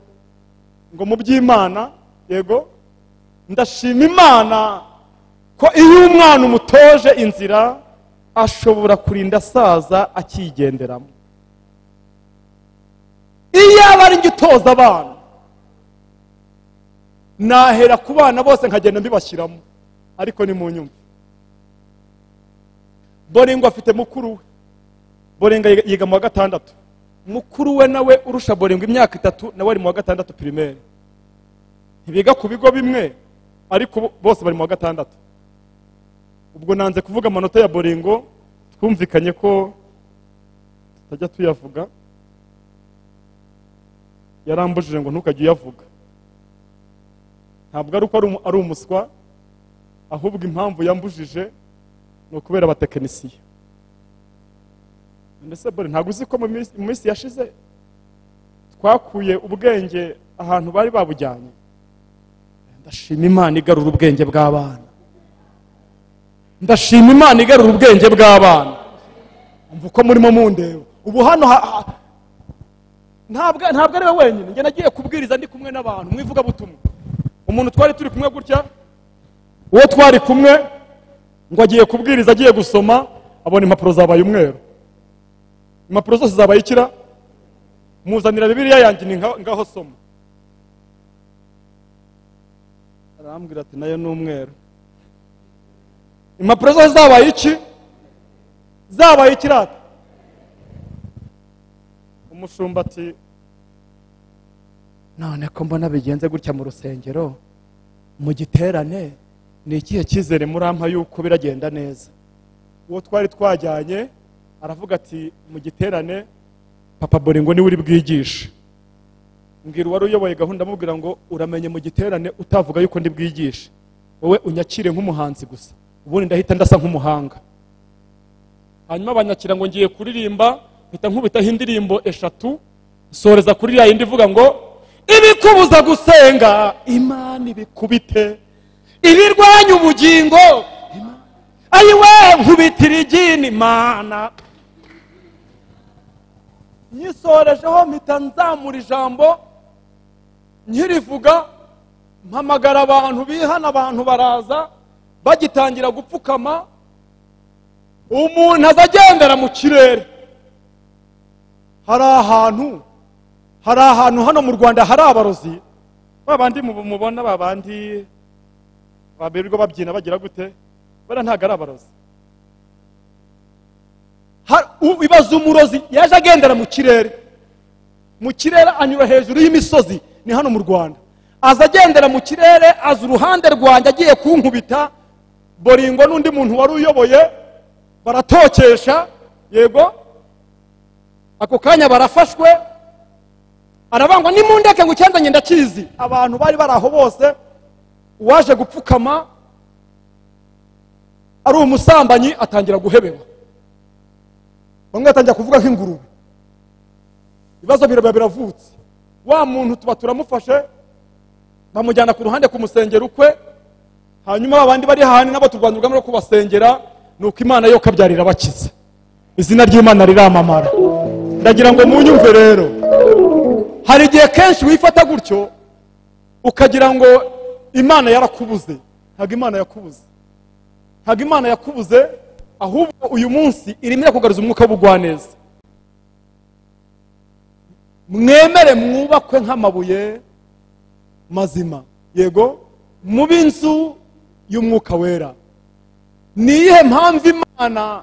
mu by'Imana. Yego, ndashima Imana ko iyo umwana umutoje inzira ashobora kurinda asaza akigenderamo. Iyo aba ari njye utoza abana, nahera ku bana bose nkagenda mbibashyiramo. Ariko ni mu nyumva. Boringo afite mukuru we. Boringo yiga mu wa 6. Mukuru we nawe urusha Boringo imyaka 3, nawe ari mu wa 6 primaire. Ntibiga ku bigo bimwe, ariko bose bari mu wa 6. Ubwo nanze kuvuga amanota ya Boringo, twumvikanye ko tutajya tuyavuga. Yarambujije ngo ntukajye uyavuga. Ntabwo ari uko ari umuswa, ahubwo impamvu yambujije ni ukubera abatekinisiye. Mbese Bore, ntabwo uzi ko mu minsi yashize twakuye ubwenge ahantu bari babujyanye? Ndashima Imana igarura ubwenge bw'abana. Ndashima Imana igarura ubwenge bw'abana. Umva uko murimo mundeba. Ubu hano ntabwo ari we wenyine. Njye nagiye kubwiriza ndi kumwe n'abantu mu ivugabutumwa. Umuntu twari turi kumwe gutya, uwo twari kumwe ngo agiye kubwiriza, agiye gusoma, abona impapuro zabaye umweru. Impapuro zose zabaye ikira. Muzanira Bibiliya yanjye ni ngaho soma. Arambwira ati nayo ni umweru. Impapuro zose zabaye iki? Zabaye ikirata. Umushumba ati none ko mbona bigenze gutya mu rusengero, mu giterane ni ikihe cyizere murampa yuko biragenda neza? Uwo twari twajyanye aravuga ati mu giterane Papa Boringo niwe uri bwigishe. Mbwira uwari uyoboye gahunda, amubwira ngo uramenye mu giterane utavuga yuko ndi bwigishe, wowe unyakire nk'umuhanzi gusa, ubundi ndahita ndasa nk'umuhanga. Hanyuma banyakira ngo ngiye kuririmba, mpita nkubitaho indirimbo 3, nsoreza kuri ya yindi ivuga ngo ibikubuza gusenga Imana ibikubite, ibirwanya ubugingo ayiwe nkubitira igini Imana. Nyisorejeho mpita nzamura ijambo nkirivuga, mpamagara abantu bihana, abantu baraza bagitangira gupfukama. Umuntu azagendera mu kirere. Hari ahantu hano mu Rwanda hari abarozi babandi mubona, babandi babirirwa babyina bagira gute, bara ntago ari abarozi. Ibaza umurozi yaje agendera mu kirere, mu kirere anyura hejuru y'imisozi, ni hano mu Rwanda. Aza agendera mu kirere, aza uruhande rwanjye agiye kunkubita. Boringo n'undi muntu wari uyoboye baratokesha, yego ako kanya barafashwe. Arabangwa nimundeke ngo icyanzanye ndakizi. Abantu bari bari aho bose, uwaje gupfukama ari umusambanyi atangira guhebewa. Bamwe batangira kuvuga nk'ingurube. Ibibazo biraba biravutse. Wa muntu tuba turamufashe, bamujyana ku ruhande kumusengera ukwe. Hanyuma abandi bari hahani nabo turwanya urugamba rwo kubasengera, nuko Imana yo kabyarira bakiza. Izina ry'Imana riramamara. Ndagira ngo munyumve rero. Hari igihe kenshi wifata gutyo ukagira ngo Imana yarakubuze. Ntabwo Imana yakubuze. Ntabwo Imana yakubuze, ahubwo uyu munsi irimo irakugaruza umwuka w'ubugwaneza. Mwemere mwubakwe nk'amabuye mazima, yego, mube inzu y'umwuka wera. Ni iyihe mpamvu Imana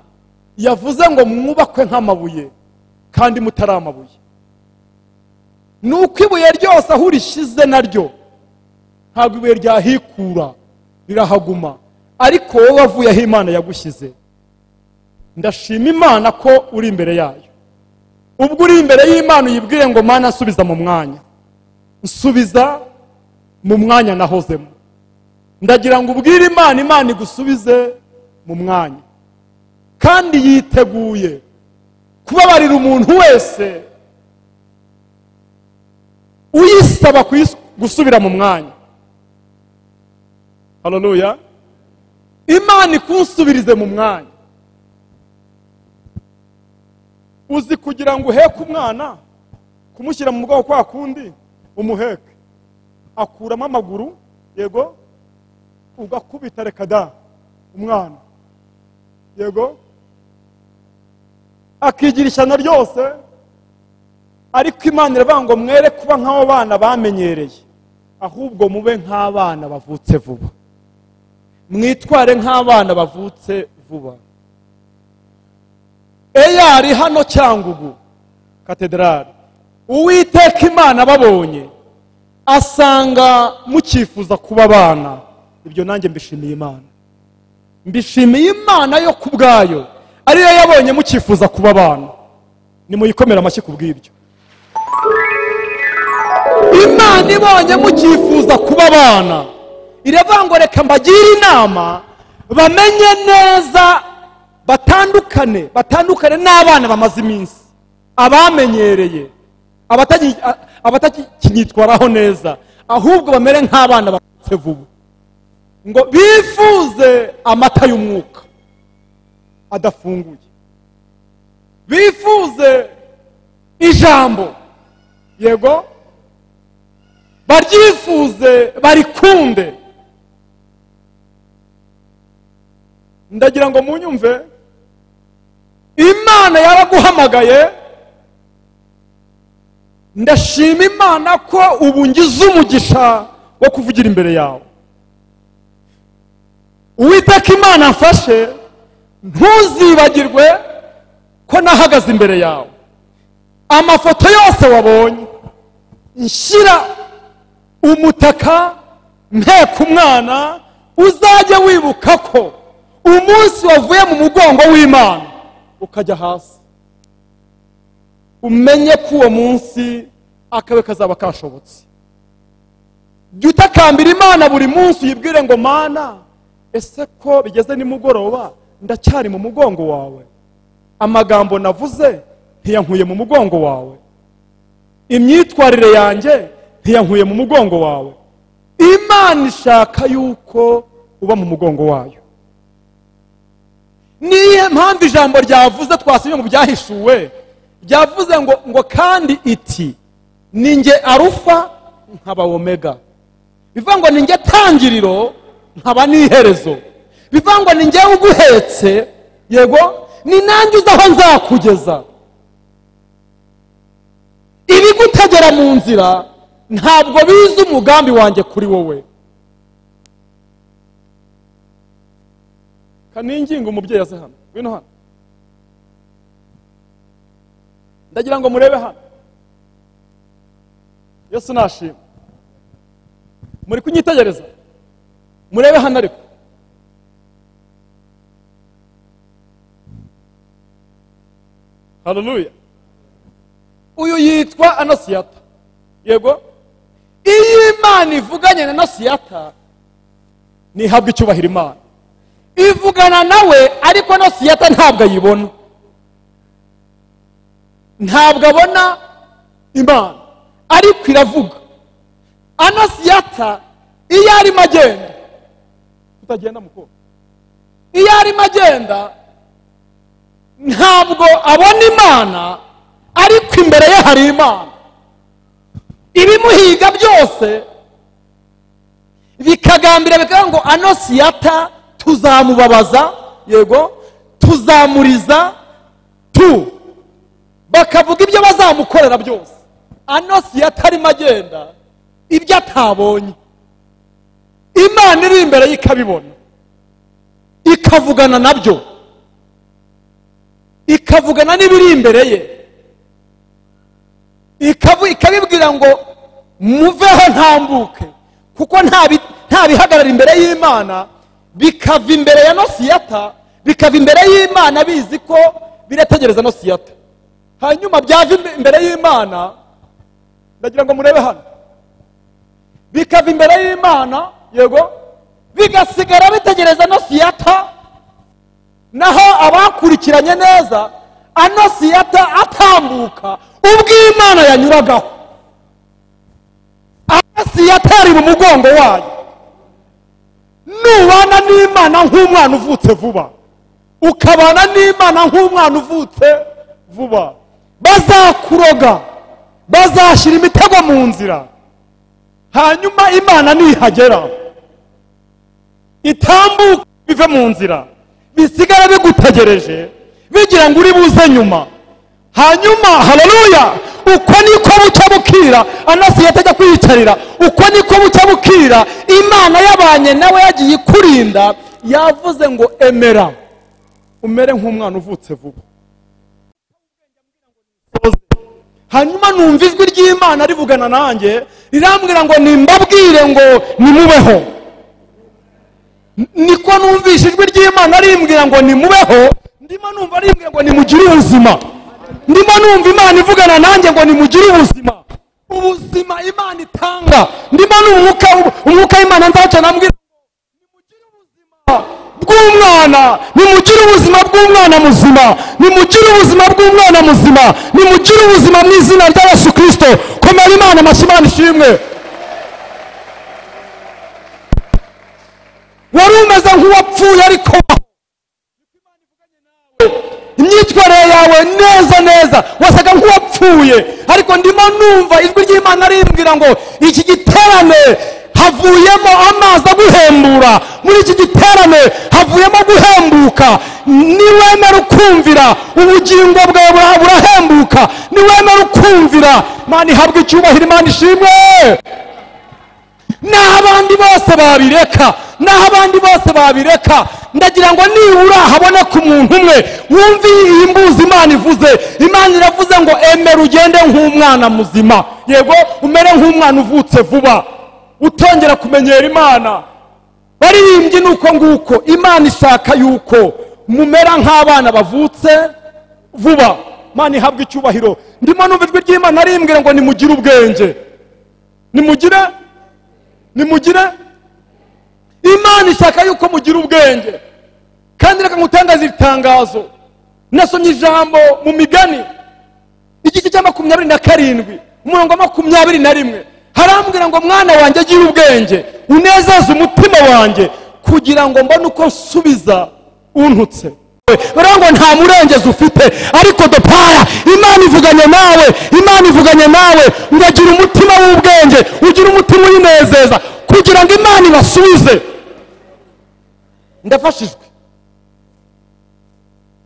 yavuze ngo mwubakwe nk'amabuye kandi mutari amabuye? Nuko ibuye ryose aho urishize naryo ntabwo ibuye ryahikura, rirahaguma. Ariko wowe wavuye aho Imana yagushyize. Ndashima Imana ko uri imbere yayo. Ubwo uri imbere y'Imana uyibwire ngo Mana nsubiza mu mwanya, nsubiza mu mwanya nahozemo. Ndagira ngo ubwire Imana, Imana igusubize mu mwanya. Kandi yiteguye kubabarira umuntu wese uyisaba gusubira mu mwanya. Haleluya. Imana ikunsubirize mu mwanya. Uzi kugira ngo uheke umwana, kumushyira mu mugongo kwa kundi umuheke, akuramo amaguru, yego, ugakubita reka da umwana, yego, akigira ishyano ryose. Ariko Imana iravuga ngo mwere kuba nk'abo bana bamenyereye, ahubwo mube nk'abana bavutse vuba, mwitware nk'abana bavutse vuba. Eyari hano Cyangugu katedrali, Uwiteka Imana babonye asanga mukifuza kuba abana. Ibyo nanjye mbishimiye Imana, mbishimiye Imana yo kubwayo ariyo yabonye mukifuza kuba abana. Nimuyikomera amashyi kubw'ibyo. Imana ibonye mukifuza kuba abana, iravuga ngo reka mbagire inama bamenye neza, batandukane n'abana bamaze iminsi, abamenyereye, abatakinyitwaraho neza, ahubwo bamere nk'abana bavutse vuba, ngo bifuze amata y'umwuka adafunguye, bifuze ijambo, yego, baryifuze, barikunde. Ndagira ngo munyumve, Imana yaraguhamagaye. Ndashima Imana ko ubu ngize umugisha wo kuvugira imbere yawe. Uwiteka Imana amfashe, ntuzibagirwe ko nahagaze imbere yawe. Amafoto yose wabonye nshyira umutaka mpeka umwana, uzajye wibuka ko umunsi wavuye mu mugongo w'Imana ukajya hasi, umenye ko uwo munsi akabe kazaba kashobotse. Jya utakambira Imana buri munsi, uyibwire ngo Mana, ese ko bigeze nimugoroba ndacyari mu mugongo wawe? Amagambo navuze ntiyankuye mu mugongo wawe, imyitwarire yanjye ntiyankuye mu mugongo wawe. Imana ishaka yuko uba mu mugongo wayo. Niyo mpamvu ijambo ryavuze twasomye mu byahishuwe, ryavuze ngo kandi iti ninjye Arufa nkaba Omega, bivuga ngo ninjye tangiriro nkaba n'iherezo, bivuga ngo ninjye uguhetse, yego, ni nanjye uzi aho nzakugeza. Ibigutegera mu nzira ntabwo bizi umugambi wanjye kuri wowe. Kaninginga umubyeyi aze hano, ngwino hano, ndagira ngo murebe hano. Yesu nashima. Muri kunyitegereza, murebe hano. Ariko haleluya, uyu yitwa Anosiyata, yego. Iyo Imana ivuganye na Anosiyata ntihabwa icyubahiro. Imana ivugana nawe, ariko Anosiyata ntabwo ayibona, ntabwo abona Imana, ariko iravuga. Anosiyata iyo arimo agenda, utagenda mukobwa, iyo arimo agenda ntabwo abona Imana, ariko imbere ye hari Imana. Ibimuhiga byose bikagambira bikavuga ngo Anosiyata tuzamubabaza, yego, tuzamuriza, tu bakavuga ibyo bazamukorera byose. Anosiyata arimo agenda, ibyo atabonye Imana iri imbere ye ikabibona, ikavugana nabyo, ikavugana n'ibiri imbere ye, ikabibwira ngo muveho ntambuke, kuko nta bihagarara imbere y'Imana. Bikava imbere ya Anosiyata, bikava imbere y'Imana bizi ko birategereza Anosiyata. Hanyuma byava imbere y'Imana, ndagira ngo murebe hano, bikava imbere y'Imana, yego, bigasigara bitegereza Anosiyata. Naho abakurikiranye neza, Anosiyata atambuka ubwo Imana yanyuragaho, Anosiyata ari mu mugongo wayo. Nubana n'Imana nk'umwana uvutse vuba, ukabana n'Imana nk'umwana uvutse vuba, bazakuroga, bazashyira imitego mu nzira, hanyuma Imana nihagera itambuka bive mu nzira, bisigara bigutegereje bigira ngo uri buze nyuma. Hanyuma haleluya, uko niko bucya bukira. Anasi yatajya kwiyicarira, uko niko bucya bukira. Imana yabanye nawe yagiye ikurinda, yavuze ngo emera umere nk'umwana uvutse vuba. Hanyuma numva ijwi ry'Imana rivugana nanjye rirambwira ngo nimbabwire ngo nimubeho. Niko numvishe ijwi ry'Imana rimbwira ngo nimubeho, ndimo numva rimbwira ngo nimugire ubuzima. Ndimo numva Imana ivugana nanjye ngo nimugire ubuzima, ubuzima Imana itanga. Ndimo numva umwuka w'Imana nzaca nambwira nimugire ubuzima bw'umwana, nimugire ubuzima bw'umwana muzima, nimugire ubuzima bw'umwana muzima, nimugire ubuzima mu izina rya Yesu Kristo. Komera Imana amashyi, Imana ishimwe. Wari umeze nk'uwapfuye ariko imyitwarire yawe neza neza wasaga nk'uwapfuye, ariko ndimo numva ijwi ry'Imana rimbwira ngo iki giterane havuyemo amazi aguhembura. Muri iki giterane havuyemo guhembuka. Niwemera ukumvira ubugingo bwawe burahembuka. Niwemera ukumvira, Imana ihabwe icyubahiro, Imana ishimwe. Naho abandi bose babireka, naho abandi bose babireka, ndagira ngo nibura haboneka umuntu umwe wumva iyi mbuzi Imana ivuze. Imana iravuze ngo emera ugende nk'umwana muzima, yego umere nk'umwana uvutse vuba, utongera kumenyera Imana. Baririmbye nuko nguko Imana ishaka yuko mumera nk'abana bavutse vuba. Imana ihabwe icyubahiro. Ndimo numva ijwi ry'Imana rimbwira ngo nimugire ubwenge, nimugire, nimugire. Imana ishaka yuko mugira ubwenge. Kandi reka ngutangaze itangazo. Nasomye ijambo mu Migani igice cya 27 umurongo wa 21, harambwira ngo mwana wanjye gira ubwenge, unezeze umutima wanjye, kugira ngo mbone uko nsubiza untutse. Ngo nta murengezi ufite, ariko dopaya Imana ivuganye nawe, Imana ivuganye nawe ngo agira umutima w'ubwenge, ugira umutima uyinezeza, kugira ngo Imana ibasubize. Ndafashijwe.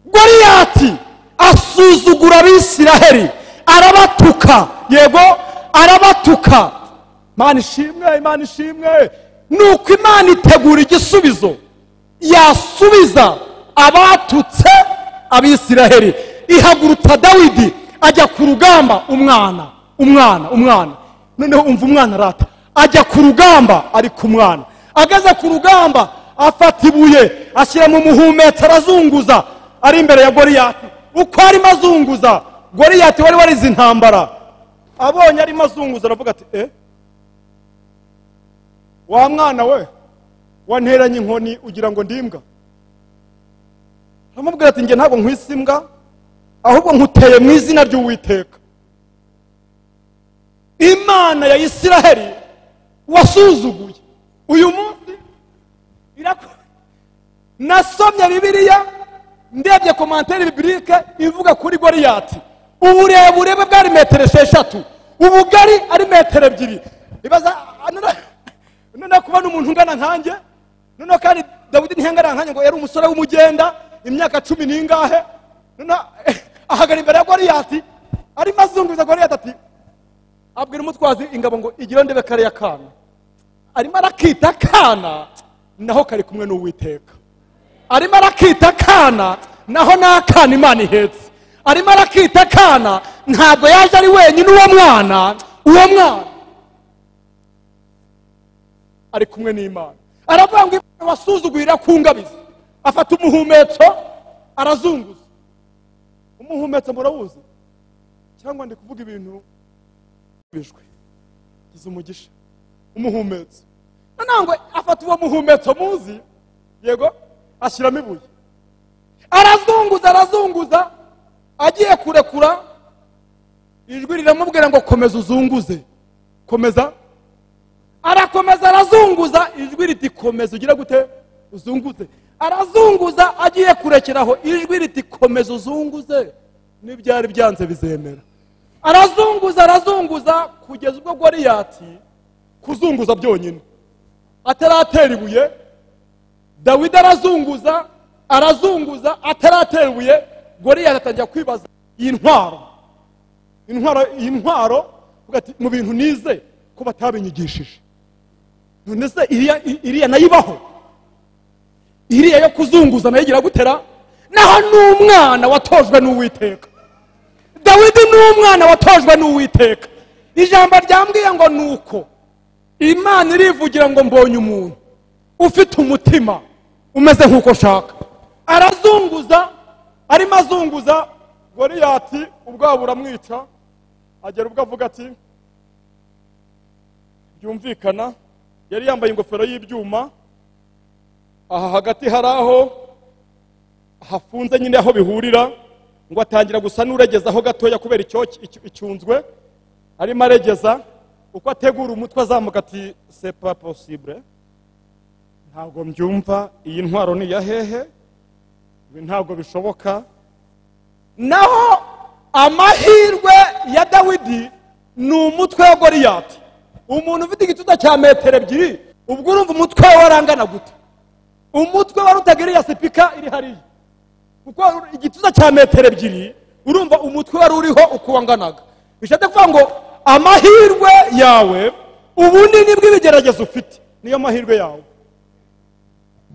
Goliyati asuzugura Abisiraheli, arabatuka, yego arabatuka. Imana ishimwe, Imana ishimwe. Nuko Imana itegura igisubizo yasubiza abatutse Abisiraheli. Ihagurutsa Dawidi ajya ku rugamba, umwana umwana umwana. Noneho umva umwana arata, ajya ku rugamba ari ku mwana. Ageze ku rugamba afata ibuye ashyira mu muhumetso arazunguza, ari imbere ya Goliyati. Uko arimo azunguza, Goliyati wari warize intambara abonye arimo azunguza aravuga ati wa mwana we wanteranye inkoni ugira ngo ndimbwa. Aramubwira ati nge ntabwo nkwise imbwa, ahubwo nkuteye mu izina ry'Uwiteka, Imana ya Isiraheli wasuzuguye. Uyu munsi nasomye Bibiliya, ndebye commentaire biblique ivuga kuri Goliyati. Uburebure bwe bwari metero 6, ubugari ari metero 2. Ibaza none kubona umuntu ungana nkanjye. None kandi Dawidi ntiyangana nkanjye ngo yari umusore w'umugenda imyaka 10 n'ingahe. None ahagara imbere ya Goliyati arimo azunguza Goliyati ati, abwira umutwazi ingabo ngo igira ndebe kare ya kana. Arimo arakita kana, naho kari kumwe n'Uwiteka. Arimo arakita kana, naho n'akana Imana ihetse. Arimo arakita kana, ntabwo yaje ari wenyine. Uwo mwana, uwo mwana ari kumwe n'Imana. Aravuga ngo Imana wasuzugurira ku ngabizi. Afata umuhumetso arazunguza. Umuhumetso murawuzi? Cyangwa ndi kuvuga ibintu bijwe gize umugisha. Umuhumetso nangwe afata uwo muhumetso muzi, yego ashyiramo ibuye, arazunguza arazunguza, agiye kurekura ijwi riramubwira ngo komeza uzunguze, komeza. Arakomeza arazunguza, ijwi riti komeza ugira gute uzunguze. Arazunguza agiye kurekeraho, ijwi riti komeza uzunguze, n'ibyari byanze bizemera. Arazunguza arazunguza kugeza ubwo Goliyati kuzunguza byonyine ataratera ibuye. Dawidi arazunguza arazunguza ataratera ibuye, Goliyati atangira kwibaza iyi ntwaro, iyi ntwaro mu bintu nize ko batabinyigishije, none se iriya nayibaho, iriya yo kuzunguza nayigira gutera? Naho n'umwana watojwe n'Uwiteka, Dawidi n'umwana watojwe n'Uwiteka. Ijambo ryambwiye ngo nuko Imana irivugira ngo mbonye umuntu ufite umutima umeze nk'uko nshaka. Arazunguza, arimo azunguza, Goliyati ubwabo buramwica, agera ubwo avuga ati byumvikana. Yari yambaye ingofero y'ibyuma, aha hagati hari aho hafunze nyine aho bihurira, ngo atangira gusa n'uregezaho gatoya kubera icyunzwe arimo aregeza. Uko ategura umutwe azamuka ati c'est pas possible, ntabwo mbyumva, iyi ntwaro ni iya hehe, ibi ntabwo bishoboka. Naho amahirwe ya Dawidi ni umutwe wa Goliyati. Umuntu ufite igituza cya metero 2, ubwo urumva umutwe we warangana gute? Umutwe warutaga iriya sipika iri hariya, kuko igituza cya metero 2, urumva umutwe wari uriho uko wanganaga. Bishatse kuvuga ngo amahirwe yawe, ubunini bw'ibigeragezo ufite niyo mahirwe yawe.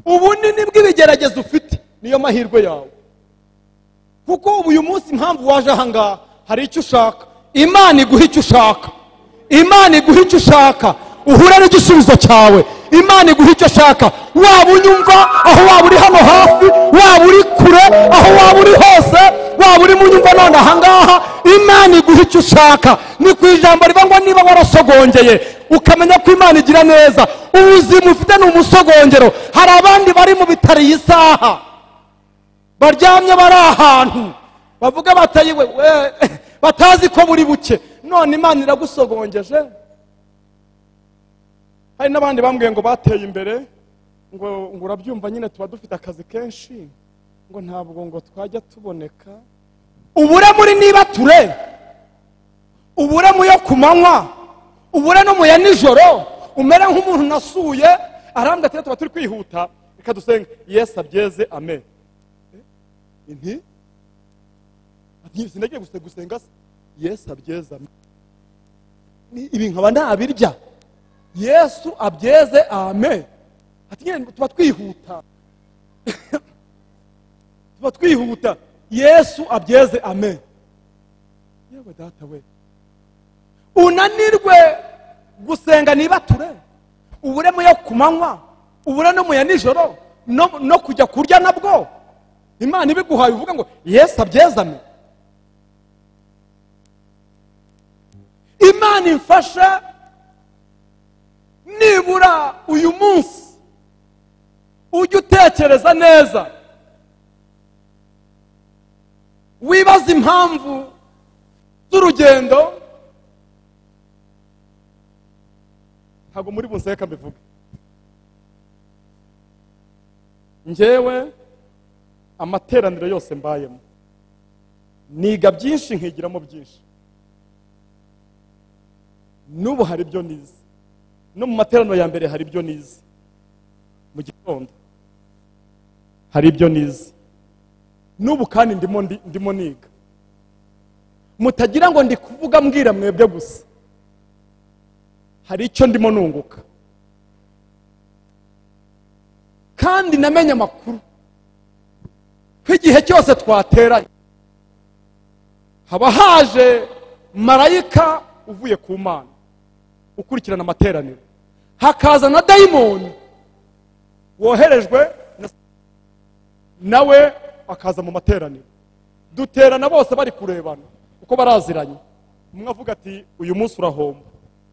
Ubunini bw'ibigeragezo ufite niyo mahirwe yawe. Kuko ubu uyu munsi impamvu waje aha ngaha hari icyo ushaka. Imana iguha icyo ushaka, Imana iguha icyo ushaka, uhure n'igisubizo cyawe. Imana iguha icyo ushaka, waba unyumva aho waba uri hano hafi, waba uri kure, aho waba uri hose, waba uri munyumva none aha ngaha, Imana iguha icyo ushaka. Ni ku ijambo riva ngo niba warasogongeye ukamenya ko Imana igira neza, ubuzima ufite ni umusogongero. Hari abandi bari mu bitaro iyi saha baryamye bari ahantu bavuga batayiwe batazi ko buri buke, none Imana iragusogongeje. Hari n'abandi bambwiye ngo bateye imbere, ngo urabyumva nyine tuba dufite akazi kenshi, ngo ntabwo ngo twajya tuboneka. Ubure muri niba ture, ubure mu yo kumanywa, ubure no mu ya nijoro, umere nk'umuntu nasuye arambwa ati tuba turi kwihuta, reka dusenge Yesu abyeze amen. Inti sinagiye gusenga se Yesu abyeze amen, ibi nkaba nabirya, Yesu abyeze amen. Ati nyine tuba twihuta, tuba twihuta, Yesu abyeze amen. Yewe data we, unanirwe gusenga niba ture, ubure mu yo kumanywa, ubure no mu ya nijoro, no kujya kurya nabwo Imana ibiguhaye uvuga ngo Yesu abyeze amen. Imana imfasha nibura uyu munsi ujye utekereza neza, wibaza impamvu z'urugendo. Ntabwo muri bunseka mbivuge, njyewe amateraniro yose mbayemo niga byinshi, nkigiramo byinshi. N'ubu hari ibyo nize, no mu materaniro ya mbere hari ibyo nize, mu gitondo hari ibyo nize, n'ubu kandi ndimo niga. Mutagira ngo ndi kuvuga mbwira mwebwe gusa, hari icyo ndimo nunguka. Kandi namenye amakuru ko igihe cyose twateranye haba haje marayika uvuye ku Mana ukurikirana amateraniro, hakaza na dayimoni woherejwe nawe akaza mu materaniro. Duterana bose bari kurebana uko baraziranye, umwe avuga ati uyu munsi urahomba,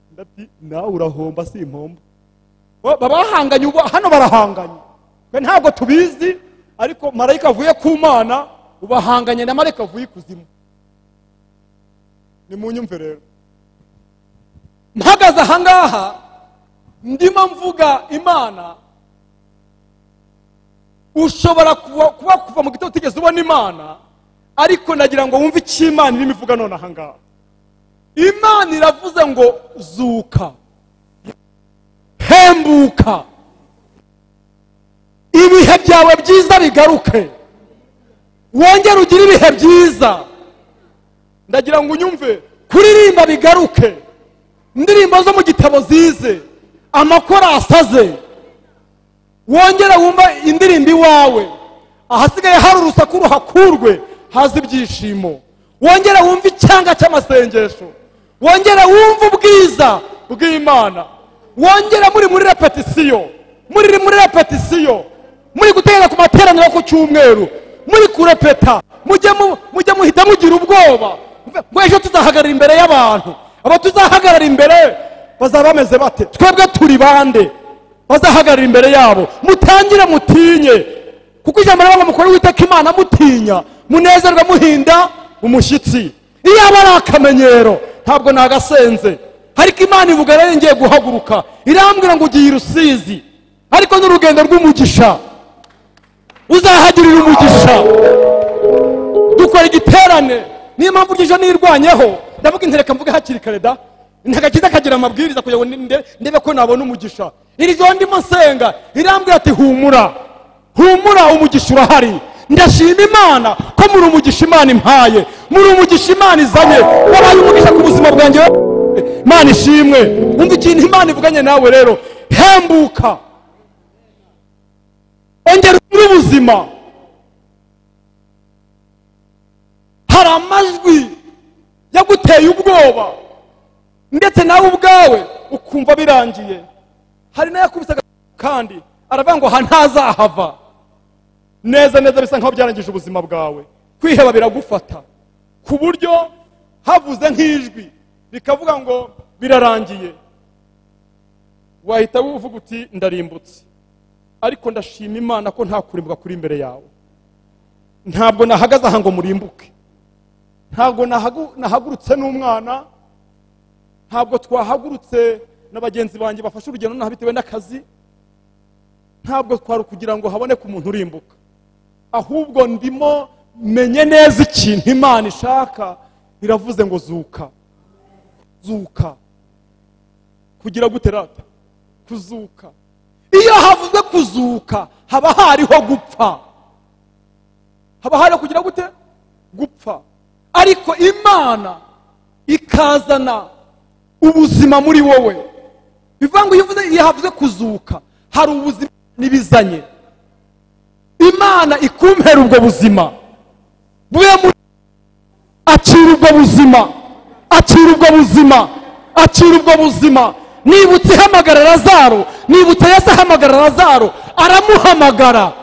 undi ati nawe urahomba si impombo. Babahanganye ubu hano barahanganye, twe ntabwo tubizi, ariko marayika avuye ku Mana ubahanganye na marayika avuye ikuzimu. Ni munyumve rero, mpagaze aha ngaha Ndimo mvuga Imana. Ushobora kuba kuva mu gitondo utigeze ubona Imana, ariko nagira ngo wumve icyo Imana irimo ivuga none aha ngaha. Imana iravuze ngo zuka, hembuka, ibihe byawe byiza bigaruke, wongere ugire ibihe byiza. Ndagira ngo unyumve, kuririmba bigaruke, indirimbo zo mu gitabo zize, amakorasi aze, wongere wumva indirimbo iwawe, ahasigaye hari urusaku ruhakurwe, haze ibyishimo, wongere wumve icyanga cy'amasengesho, wongere wumve ubwiza bw'Imana, wongere muri repetisiyo, muri repetisiyo, muri gutegera ku materaniro ku cyumweru, muri kurepeta, mujye muhita mugira ubwoba ngo ejo tuzahagarara imbere y'abantu. Abo tuzahagarara imbere bazaba bameze bate? Twebwe turi bande bazahagarara imbere yabo? Mutangire mutinye, kuko ijambo rivuga ngo mukore Uwiteka Imana mutinya, munezerwe muhinda umushyitsi. Iyo aba ari akamenyero ntabwo nagasenze, ariko Imana ivuga rero ngiye guhaguruka, irambwira ngo ugiye i Rusizi, ariko n'urugendo rw'umugisha, uzahagirira umugisha. Dukora igiterane, niyo mpamvu ry'ejo nirwanyeho, ndavuga intereka mvuge hakiri kare da, ntagakiza kagira amabwiriza kugira ngo ndebe ko nabona umugisha. Iri joro ndimo nsenga, irambwira ati humura, humura, umugisha urahari. Ndashima Imana ko muri umugisha Imana impaye, muri umugisha Imana izanye, wabaye umugisha ku buzima bwanjye. Imana ishimwe. Umva ikintu Imana ivuganye nawe rero, hembuka, ongera ugire ubuzima. Hari amajwi yaguteye ubwoba, ndetse nawe ubwawe ukumva birangiye. Hari n'ayakubisaga kandi aravuga ngo aha ntazahava. Neza neza bisa nkaho byarangije ubuzima bwawe. Kwiheba biragufata ku buryo havuze nk'ijwi rikavuga ngo birarangiye, wahita uvuga uti ndarimbutse. Ariko ndashima Imana ko nta kurimbuka kuri imbere yawe. Ntabwo nahagaze aha ngo murimbuke, ntabwo nahagurutse n'umwana, ntabwo twahagurutse na bagenzi banjye bafashe urugendo naho bitewe n'akazi, ntabwo twari kugira ngo haboneke umuntu urimbuka, ahubwo ndimo menye neza ikintu Imana ishaka. Iravuze ngo zuka, zuka. Kugira gute rata? Kuzuka. Iyo havuze kuzuka haba hariho gupfa, haba hariho kugira gute? Gupfa. Ariko Imana ikazana ubuzima muri wowe. Bivuga ngo iyo havuze kuzuka hari ubuzima nibizanye. Imana ikumpera ubwo buzima, bube akira ubwo buzima, akira ubwo buzima, akira ubwo buzima. Nibutse ihamagara Lazaro, nibutse Yesu ahamagara Lazaro, aramuhamagara,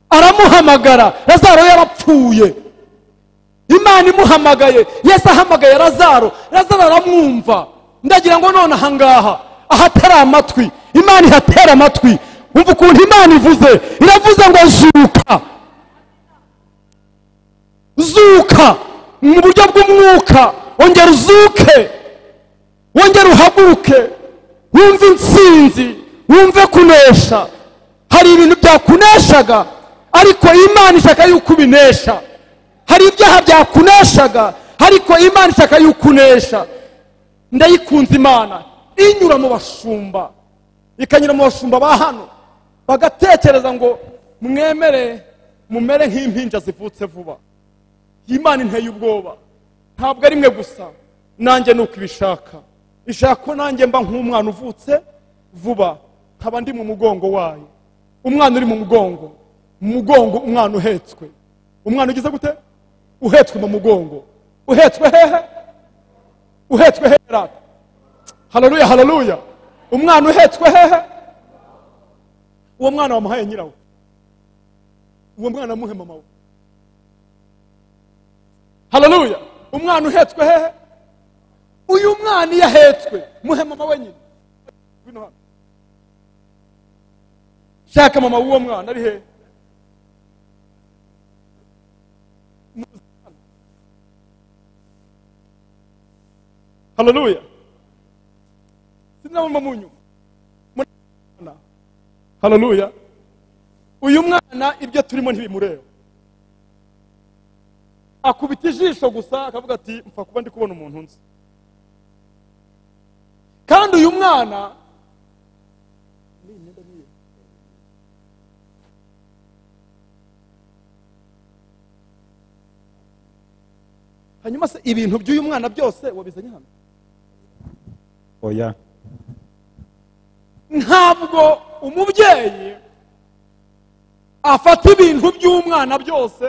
aramuhamagara. Lazaro yarapfuye, Imana imuhamagaye, Yesu ahamagaye Lazaro, Lazaro aramwumva. Ndagira ngo none aha ngaha ahatari amatwi, Imana ihatera amatwi. Umva ukuntu Imana ivuze, iravuze ngo zuka, zuka mu buryo bw'umwuka, ongera uzuke, wongere uhaguruke, wumve intsinzi, wumve kunesha. Hari ibintu byakuneshaga, ariko Imana ishaka yuko ubinesha. Hari ibyaha byakuneshaga, ariko Imana ishaka yuko unesha. Ndayikunze Imana inyura mu bashumba, ikanyura mu bashumba ba hano, bagatekereza ngo mwemere mumere nk'impinja zivutse vuba. Imana inteye ubwoba, ntabwo ari mwe gusa, nanjye nuko ibishaka. Ishaka ko nanjye mba nk'umwana uvutse vuba, nkaba ndi mu mugongo wayo. Umwana uri mu mugongo, mu mugongo umwana uhetswe. Umwana ugize gute? Uhetswe mu mugongo. Uhetswe hehe? Uhetswe hehe? Haleluya, haleluya. Umwana uhetswe hehe? Uwo mwana wamuhaye nyirawo, uwo mwana amuhe mama we. Haleluya. Umwana uhetswe hehe? Uyu mwana iyo ahetswe muhe mama wenyine. Shaka mama w'uwo mwana ari hehe? Haleluya. Sinabona munyu. Haleluya. Uyu mwana ibyo turimo ntibimureba, akubita ijisho gusa akavuga ati mpfa kuba ndi kubona umuntu nzi. Kandi uyu mwana hanyuma se ibintu by'uyu mwana byose wabizanye hano? Oya. Ntabwo umubyeyi afata ibintu by'umwana byose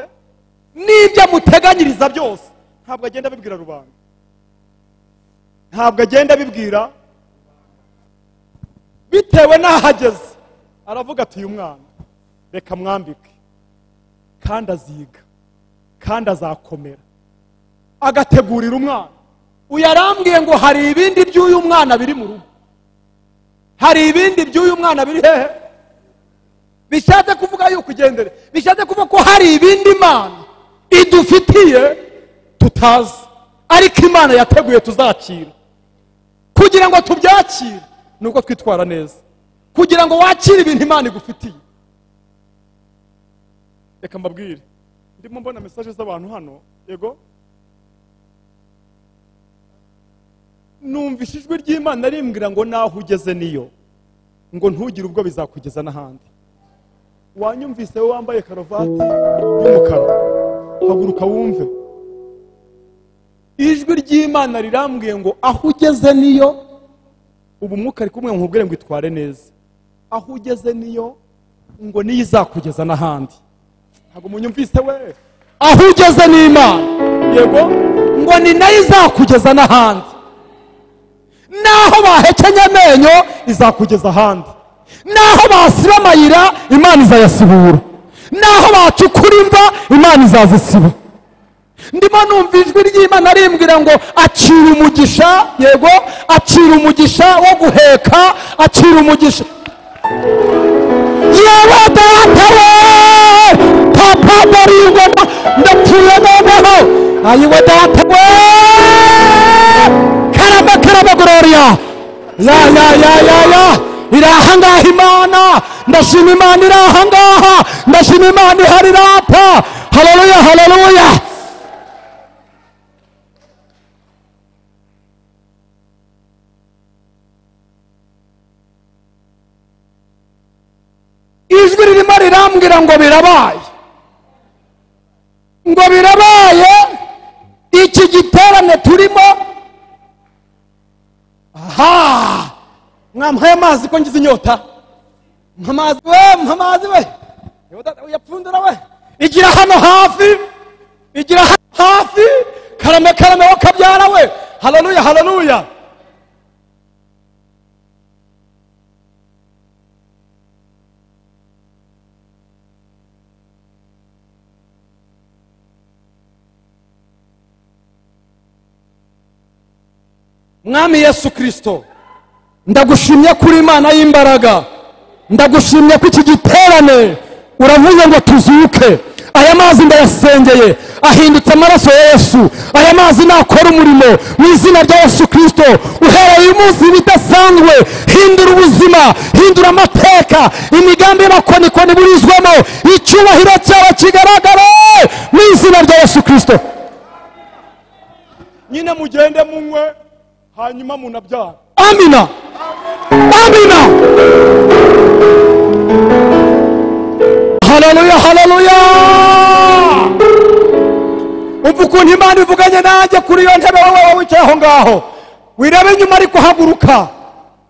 n'ibyo amuteganyiriza byose, ntabwo agenda abibwira rubanda, ntabwo agenda abibwira bitewe n'ahageze. Aravuga ati uyu mwana reka mwambike, kandi aziga, kandi azakomera. Agategurira umwana. Uyu arambwiye ngo hari ibindi by'uyu mwana biri mu rugo, hari ibindi by'uyu mwana biri hehe? Bishatse kuvuga yuko ugendere, bishatse kuvuga ko hari ibindi Imana idufitiye tutazi, ariko Imana yateguye tuzakira. Kugira ngo tubyakire nuko twitwara neza, kugira ngo wakire ibintu Imana igufitiye. Reka mbabwire, ndimo mbona message z'abantu hano, yego numvise ijwi ry'Imana rimbwira ngo naho ugeze niyo, ngo ntugire ubwo bizakugeza n'ahandi. Wanyumvise wowe wambaye karuvati y'umukara, haguruka wumve. Ijwi ry'Imana rirambwiye ngo aho ugeze niyo. Ubu mwuka ari kumwe nkubwire ngo itware neza, aho ugeze niyo, ngo niyo izakugeza n'ahandi. Ntabwo munyumvise we? Aho ugeze n'Imana, yego, ngo ni nayo izakugeza n'ahandi. Naho bahekenya amenyo izakugeza ahandi, naho basiba amayira Imana izayasibura, naho bacukura imva Imana izazisiba. Ndimo numva ijwi ry'Imana rimbwira ngo acira umugisha, yego, acira umugisha wo guheka, acira umugisha. Yewe data we, papa baringoma ndapfuye noneho, ayiwe data we, karama karama gloria, ya ya ya ya ya, iri ahangaha Imana, ndashima Imana iri ahangaha, ndashima Imana ihari rata. Haleluya, haleluya. Ijwi ririmo rirambwira ngo birabaye, ngo birabaye. Iki giterane turimo, aha mwampaye amazi ko ngize inyota, mpa amazi we, mpa amazi we, uyapfundura we, igira hano hafi, igira hano hafi, karame karame wo kabyara we. Haleluya, haleluya. Mwami Yesu Kristo, ndagushimye kuri Imana y'imbaraga, ndagushimye ko iki giterane uravuze ngo tuzuke. Aya mazi ndayasengeye ahindutse amaraso ya Yesu. Aya mazi nakora umurimo mu izina rya Yesu Kristo. Uhereye uyu munsi bidasanzwe, hindura ubuzima, hindura amateka, imigambi y'abakonikoni burizwamo, icyubahiro cyawe kigaragare mu izina rya Yesu Kristo. Nyine mugende munywe hanyuma munabyara. Amina, amina. Haleluya, haleluya. Umva ukuntu Imana ivuganye nanjye kuri iyo ntebe wowe wicaye aho ngaho, wirebe inyuma ariko haguruka,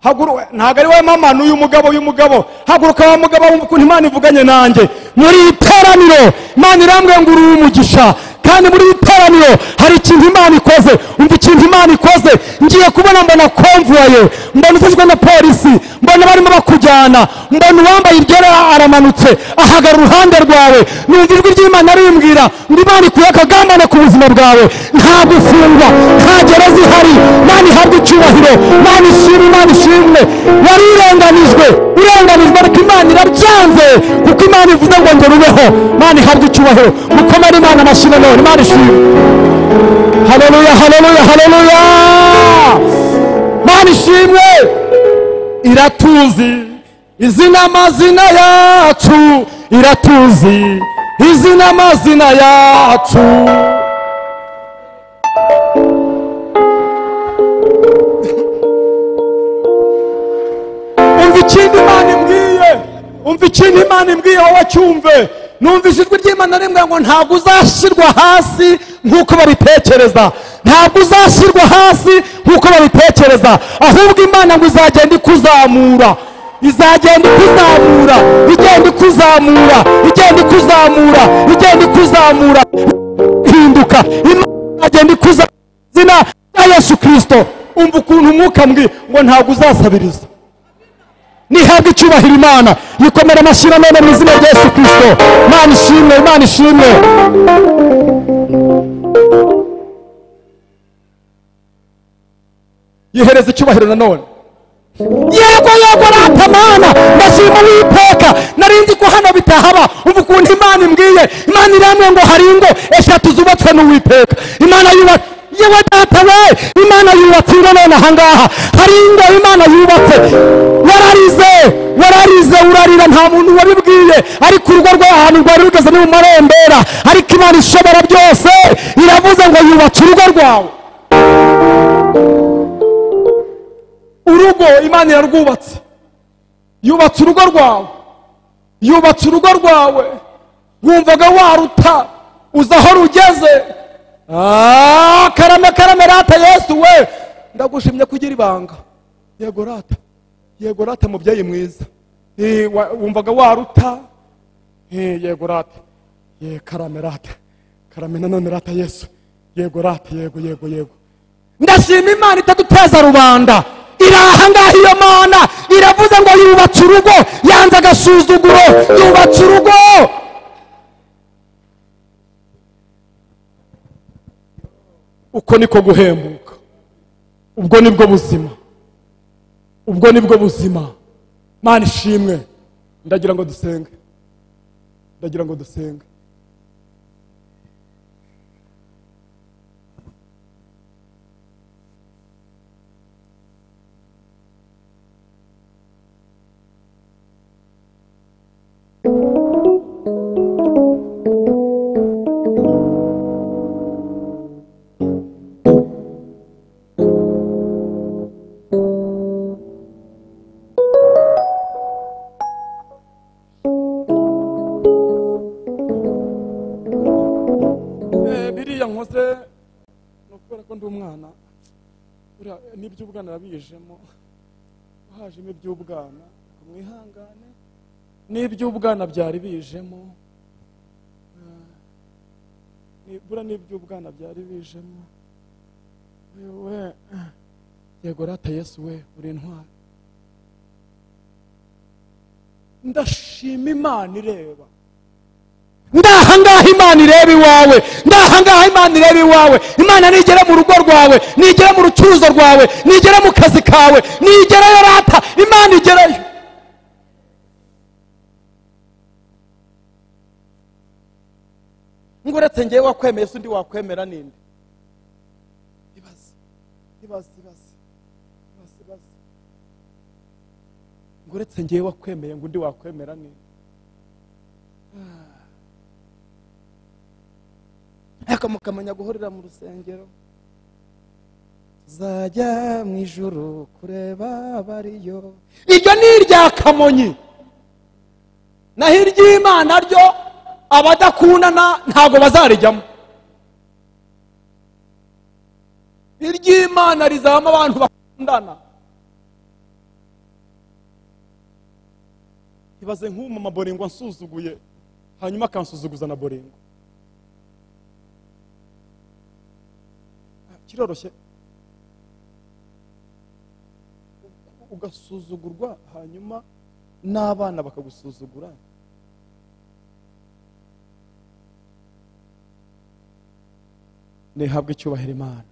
haguruka. Ntabwo ari wowe mama, n'uyu mugabo, uyu mugabo, haguruka wa mugabo, wumva ukuntu Imana ivuganye nanjye muri iteraniro. Imana irambwiye ngo uri umugisha, kandi muri iteraniro hari ikintu Imana ikoze. Umva ikintu Imana ikoze. Ngiye kubona mbona konvoye, mbona ufashwe na polisi, mbona barimo bakujyana, mbona uwambaye ibyera aramanutse ahagarara uruhande rwawe. Numva ijwi ry'Imana rimbwira ngo Imana ikuye akagambane ku buzima bwawe. Nta gufungwa, nta gereza ihari. Imana ihabwe icyubahiro, Imana ishimwe, Imana ishimwe. Wari urenganijwe, urenganijwe, ariko Imana irabyanze, kuko Imana ivuze ngo ngera ubeho. Imana ihabwe icyubahiro. Mukomere Imana amashyi none. Imana ishimwe. Haleluya, haleluya, haleluya. Imana ishimwe. Iratuzi, Izina amazina yacu iratuzi, izina amazina yacu. Umva ikindi Imana imbwiye, umva ikindi Imana imbwiye wowe cyumve. Numvise ijwi ry'Imana rimbwira ngo ntabwo uzashyirwa hasi nk'uko babitekereza, ntabwo uzashyirwa hasi nk'uko babitekereza, ahubwo Imana ngo izagenda ikuzamura, izagenda ikuzamura, igenda ikuzamura, igenda ikuzamura, igenda ikuzamura, hinduka. Imana izagenda ikuzamura izina rya Yesu Kristo. Umva ukuntu umwuka mbwi ngo ntabwo uzasabiriza. Nihabwe icyubahiro Imana, yikomera amashyi none mu izina rya Yesu Kristo. Imana ishimwe, Imana ishimwe. Yihereza icyubahiro nanone. Yego yego rata Mana, ndashima Uwiteka. Narinzi ko hano bitahaba. Umva ukuntu Imana imbwiye. Imana iramwe ngo hari ingo eshatu zubatswe n'Uwiteka. Imana yubatse, yewe data we, Imana yubatse ingo none ahangaha hari ingo Imana yubatse. Wararize, wararize, urarira, nta muntu wabibwiye, ariko urugo rw'ahantu rwari rugeze ni mu marembera, ariko Imana ishobora byose iravuze ngo yubatse urugo rwawe. Urugo Imana irarwubatse, yubatse urugo rwawe, yubatse urugo rwawe. Wumvaga waruta, uza aho rugeze. Karame karame rata Yesu we, ndagushimye kugira ibanga. Yego rata, yego rata mubyeyi mwiza. Wumvaga waruta. Yego rata, ye karame rata, karame nanone rata Yesu. Yego rata, yego yego yego. Ndashima Imana itaduteza rubanda. Iri ahangaha iyo Mana iravuze ngo yubatse urugo, yanze agasuzuguro, yubatse urugo. Uko niko guhembuka, ubwo nibwo buzima, ubwo nibwo buzima. Mana ishimwe. Ndagira ngo dusenge, ndagira ngo dusenge. Biriya nkoze no kubera ko ndi umwana, n'iby'ubwana rabijemo, hajemo iby'ubwana, mwihangane, n'iby'ubwana byari bijemo, nibura n'iby'ubwana byari bijemo. Wewe yego rata Yesu we, uri intwari. Ndashima Imana ireba. Ndahangaha Imana ireba iwawe, ndahangaha Imana ireba iwawe. Imana nigera mu rugo rwawe, nigera mu rucuruzo rwawe, nigera mu kazi kawe, nigerayo rata, Imana igerayo. Ngo uretse ngewe wakwemeye se undi wakwemera ninde? Ibaze, ibaze, ibaze, ibaze, ibaze. Ngo uretse ngewe wakwemeye ngo undi wakwemera ninde? Ariko mukamenya guhurira mu rusengero, tuzajya mu ijuru kureba abariyo. Iryo ni irya Kamonyi, naho iry'Imana ryo abadakundana ntabwo bazarijyamo. Iry'Imana rizabamo abantu bakundana. Ibaze nk'umama Boringo ansuzuguye, hanyuma akansuzuguza na Boringo. Kiroroshye ugasuzugurwa, hanyuma n'abana bakagusuzugura. Nihabwe icyubahiro Imana,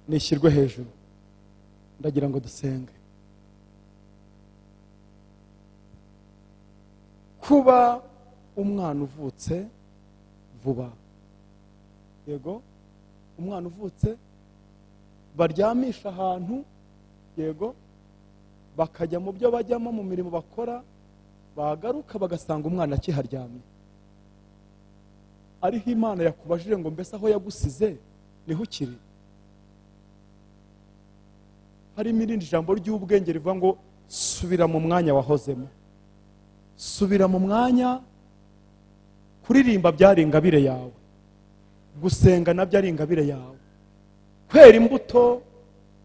nishyirwe hejuru. Ndagira ngo dusenge. Kuba umwana uvutse vuba, yego, umwana uvutse baryamisha ahantu, yego, bakajya mu byo bajyamo mu mirimo bakora, bagaruka bagasanga umwana akiharyamye. Ariho Imana yakubajije ngo mbese aho yagusize niho ukiri? Harimo irindi jambo ry'ubwenge rivuga ngo subira mu mwanya wahozemo, subira mu mwanya. Kuririmba byari ingabire yawe, gusenga nabyo ari ingabire yawe, kwera imbuto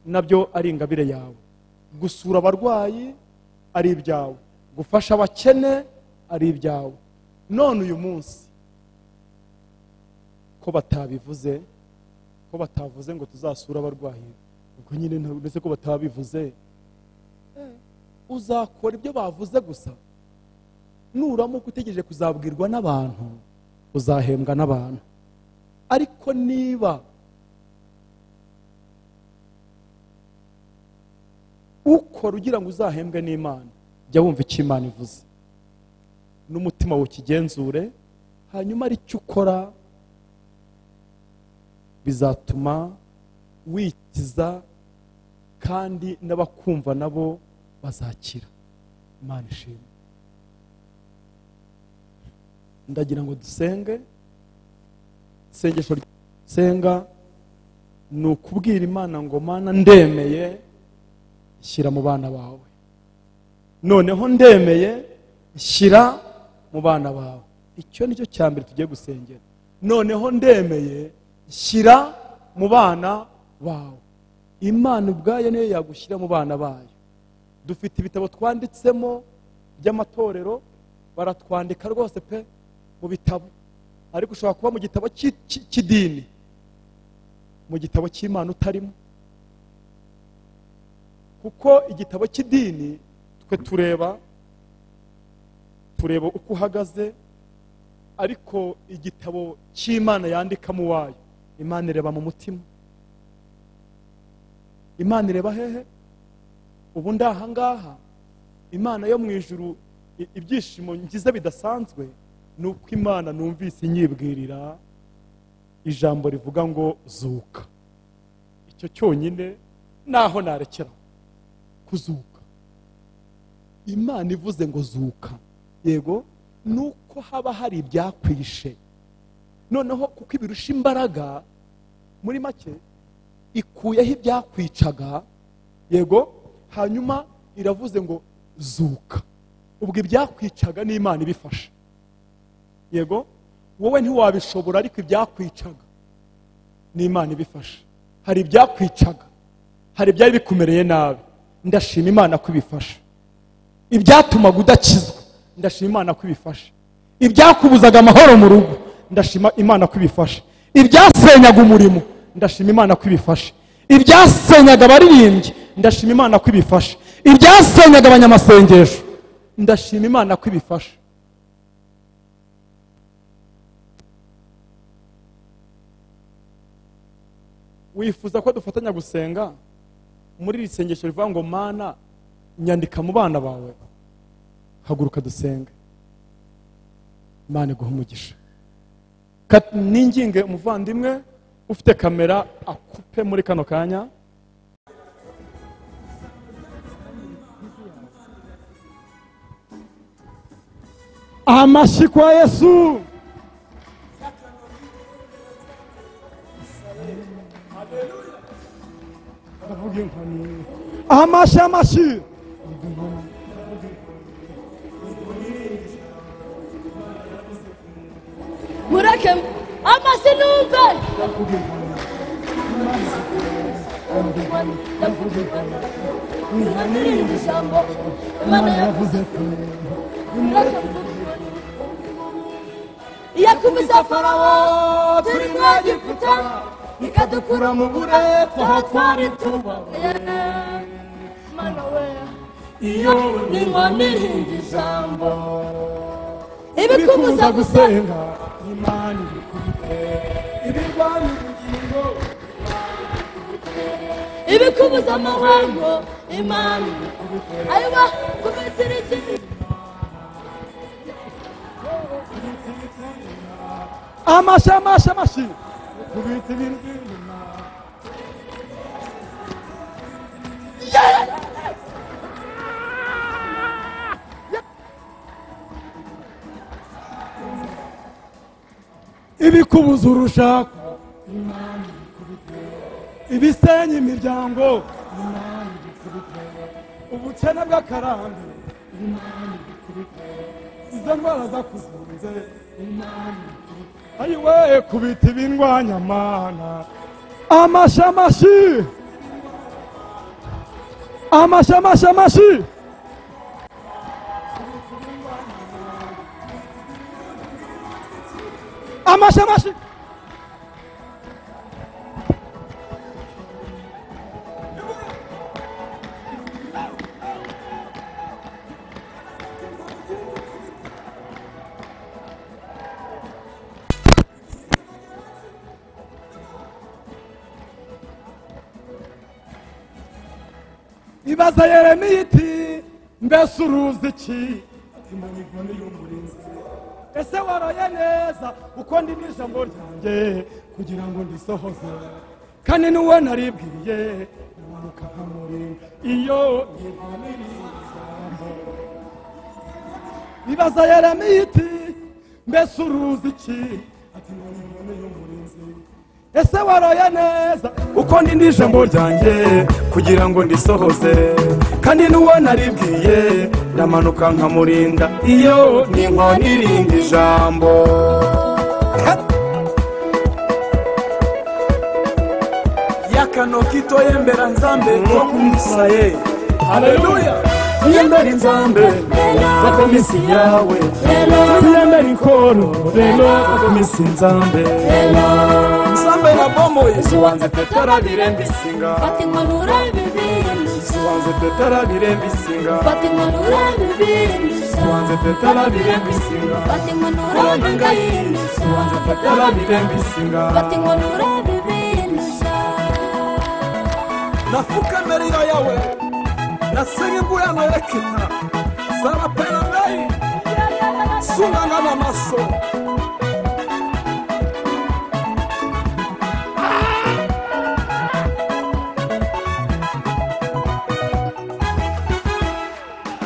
nabyo ari ingabire yawe, gusura abarwayi ari ibyawe, gufasha abakene ari ibyawe. None uyu munsi ko batabivuze, ko batavuze ngo tuzasura abarwayi, ubwo nyine ndetse ko batabivuze, uzakora ibyo bavuze gusa. Nuramuka utegereje kuzabwirwa n'abantu, uzahembwa n'abantu. Ariko niba ukora ugira ngo uzahembwe n'Imana, jya wumva icyo Imana ivuze n'umutima ukigenzure, hanyuma aricyo ukora bizatuma wikiza kandi n'abakumva nabo bazakira. Imana ishimwe. Ndagira ngo dusenge. Isengesho senga ni ukubwira Imana ngo Mana ndemeye, shyira mu bana bawe. Noneho ndemeye, shyira mu bana bawe. Icyo nicyo cya mbere tugiye gusengera. Noneho ndemeye, shyira mu bana bawe. Imana ubwayo niyo yagushyira mu bana bayo. Dufite ibitabo twanditsemo by'amatorero, baratwandika rwose pe mu bitabo, ariko ushobora kuba mu gitabo cy'idini, mu gitabo cy'Imana utarimo. Kuko igitabo cy'idini twe tureba uko uhagaze, ariko igitabo cy'Imana yandikamo wayo, Imana ireba mu mutima. Imana ireba hehe? Ubu ndaha ngaha Imana yo mu ijuru, ibyishimo ngize bidasanzwe ni uko Imana numvise inyibwirira ijambo rivuga ngo zuka. Icyo cyonyine naho narekera kuzuka. Imana ivuze ngo zuka, yego, nuko haba hari ibyakwishe. Noneho kuko ibirusha imbaraga, muri make ikuyeho ibyakwicaga, yego, hanyuma iravuze ngo zuka. Ubwo ibyakwicaga n'Imana ibifasha, yego, wowe ntiwabishobora, ariko ibyakwicaga n'Imana ibifasha. Hari ibyakwicaga, hari ibyari bikumereye nabi, ndashima Imana ko ibifasha. Ibyatumaga udakizwa, ndashima Imana ko ibifasha. Ibyakubuzaga amahoro mu rugo, ndashima Imana ko ibifasha. Ibyasenyaga umurimo, ndashima Imana ko ibifasha. Ibyasenyaga abaririmbyi, ndashima Imana ko ibifasha. Ibyasenyaga abanyamasengesho, ndashima Imana ko ibifasha. Wifuza ko dufatanya gusenga muri iri sengesho rivuga ngo Mana nyandika mu bana bawe? Haguruka dusenge. Imana iguhe umugisha. Ninginge umuvandimwe ufite kamera akupe muri kano kanya. Amashyi kwa Yesu. Amashyi, amashyi. Mureke amashyi numve. Yakubise Farawo turi mu Egiputa, ikadukura mu buretwa aho twari tubaye. Mana we, iyo n'inkoni ihinga ijambo, ibikubuza gusenga Imana ibikubite, ibirwanya ubugingo ibikubuza amahwemo Imana ibikubite, ayiwa kubitira ikindi. Amashyi, amashyi, amashyi. Kubita ibintu by'inyuma. Ibikubuza urushako Imana ibikubite. Ibisenya imiryango Imana ibikubite. Ubukene bw'akarambe Imana ibikubite. Izo ndwara zakuzunze Imana ibikubite. Ayiwe kubita ibindwanya mana. Amashi amashi. Amashi amashi amashi. Amashi amashi. Ibaza Yeremiya iti mbese uruzi iki? Ati mbona inkoni y'umurinzi. Ese waroye neza uko ndi n'ijambo ryanjye kugira ngo ndisohoze, kandi n'uwo naribwiriye ndamanuka nkamurinda iyo inkoni y'ijambo. Ibaza Yeremiya iti mbese uruzi iki? Ati mbona inkoni y'umurinzi. Ese waroye neza uko ndi n'ijambo ryanjye kugira ngo ndisohoze, kandi n'uwo naribwiye ndamanuka nkamurinda iyo ni inkoni irinda ijambo. Yakano kitoyembera nzambe twakumisaye. Haleluya. Tuyembera inzambe twakomisi yawe. Tuyembera inkoro rero twakomisi nzambe. Nzambe na bomoye suwanze tetara birembisinga. Fata inkoni urabibirindusha. Suwanze tetara birembisinga. Fata inkoni urabibirindusha. Suwanze tetara birembisinga. Fata inkoni urabibirindusha. Suwanze tetara birembisinga. Fata inkoni urabibirindusha. Nafuka merira yawe. Nasenga mbuya na ekita. Zara pena ngai. Sunganga na maso.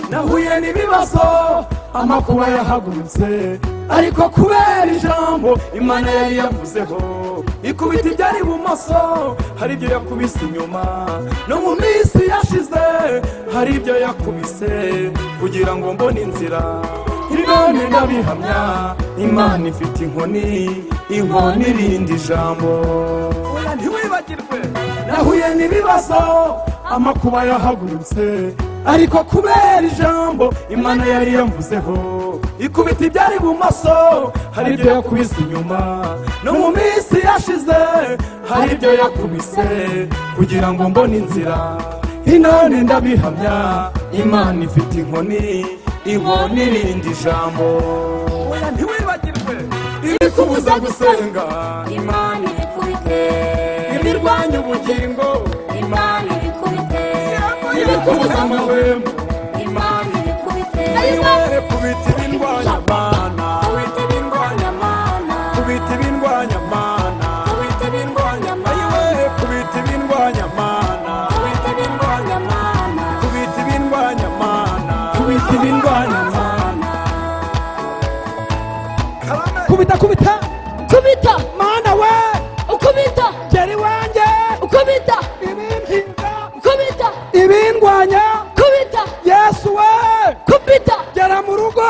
Nahuye n'ibibazo amakuba yahagurutse, ariko kubera ijambo Imana yari yavuzeho ikubita ibyari ibumoso, hari ibyo yakubise inyuma. No mu minsi yashize hari ibyo yakubise kugira ngo mbone inzira. None ndabihamya Imana ifite inkoni, inkoni irinda ijambo. Oya ntiwibagirwe. Nahuye n'ibibazo amakuba yahagurutse, ariko kubera ijambo Imana yari yavuzeho ikubita ibyari ibumoso, hari ibyo yakubise inyuma. No mu minsi yashize hari ibyo yakubise kugira ngo mbone inzira. None ndabihamya Imana ifite inkoni, inkoni irinda ijambo. Oya ntiwibagirwe. Ibikubuza gusenga Imana ibikubite. Ibirwanya ubugingo Imana ibikubite. Ibikubuza amahwemo Imana ibikubite. Kubita ibindwanya mana. Kubita ibindwanya mana. Kubita ibindwanya mana. Kubita ibindwanya mana. Kubita ibindwanya mana. Kubita ibindwanya mana. Kubita ibindwanya mana. Kubita ibindwanya mana. Kubita kubita. Kubita. Mana we. Ukubita. Geri wanjye. Ukubita. Ibimpiga. Kubita. Ibindwanya. Kubita. Yesu we. Kubita. Gera mu rugo.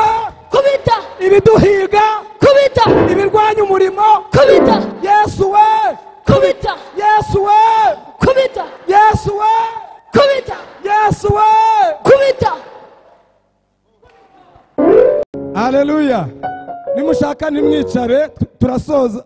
Kubita. Ibiduhiga. Kubita. Ibirwanya umurimo. Kubita. Yesu we. Kubita. Yesu we. Kubita. Yesu we. Kubita. Yesu we. Kubita. Haleluya. Nimushaka nimwicare turasoza.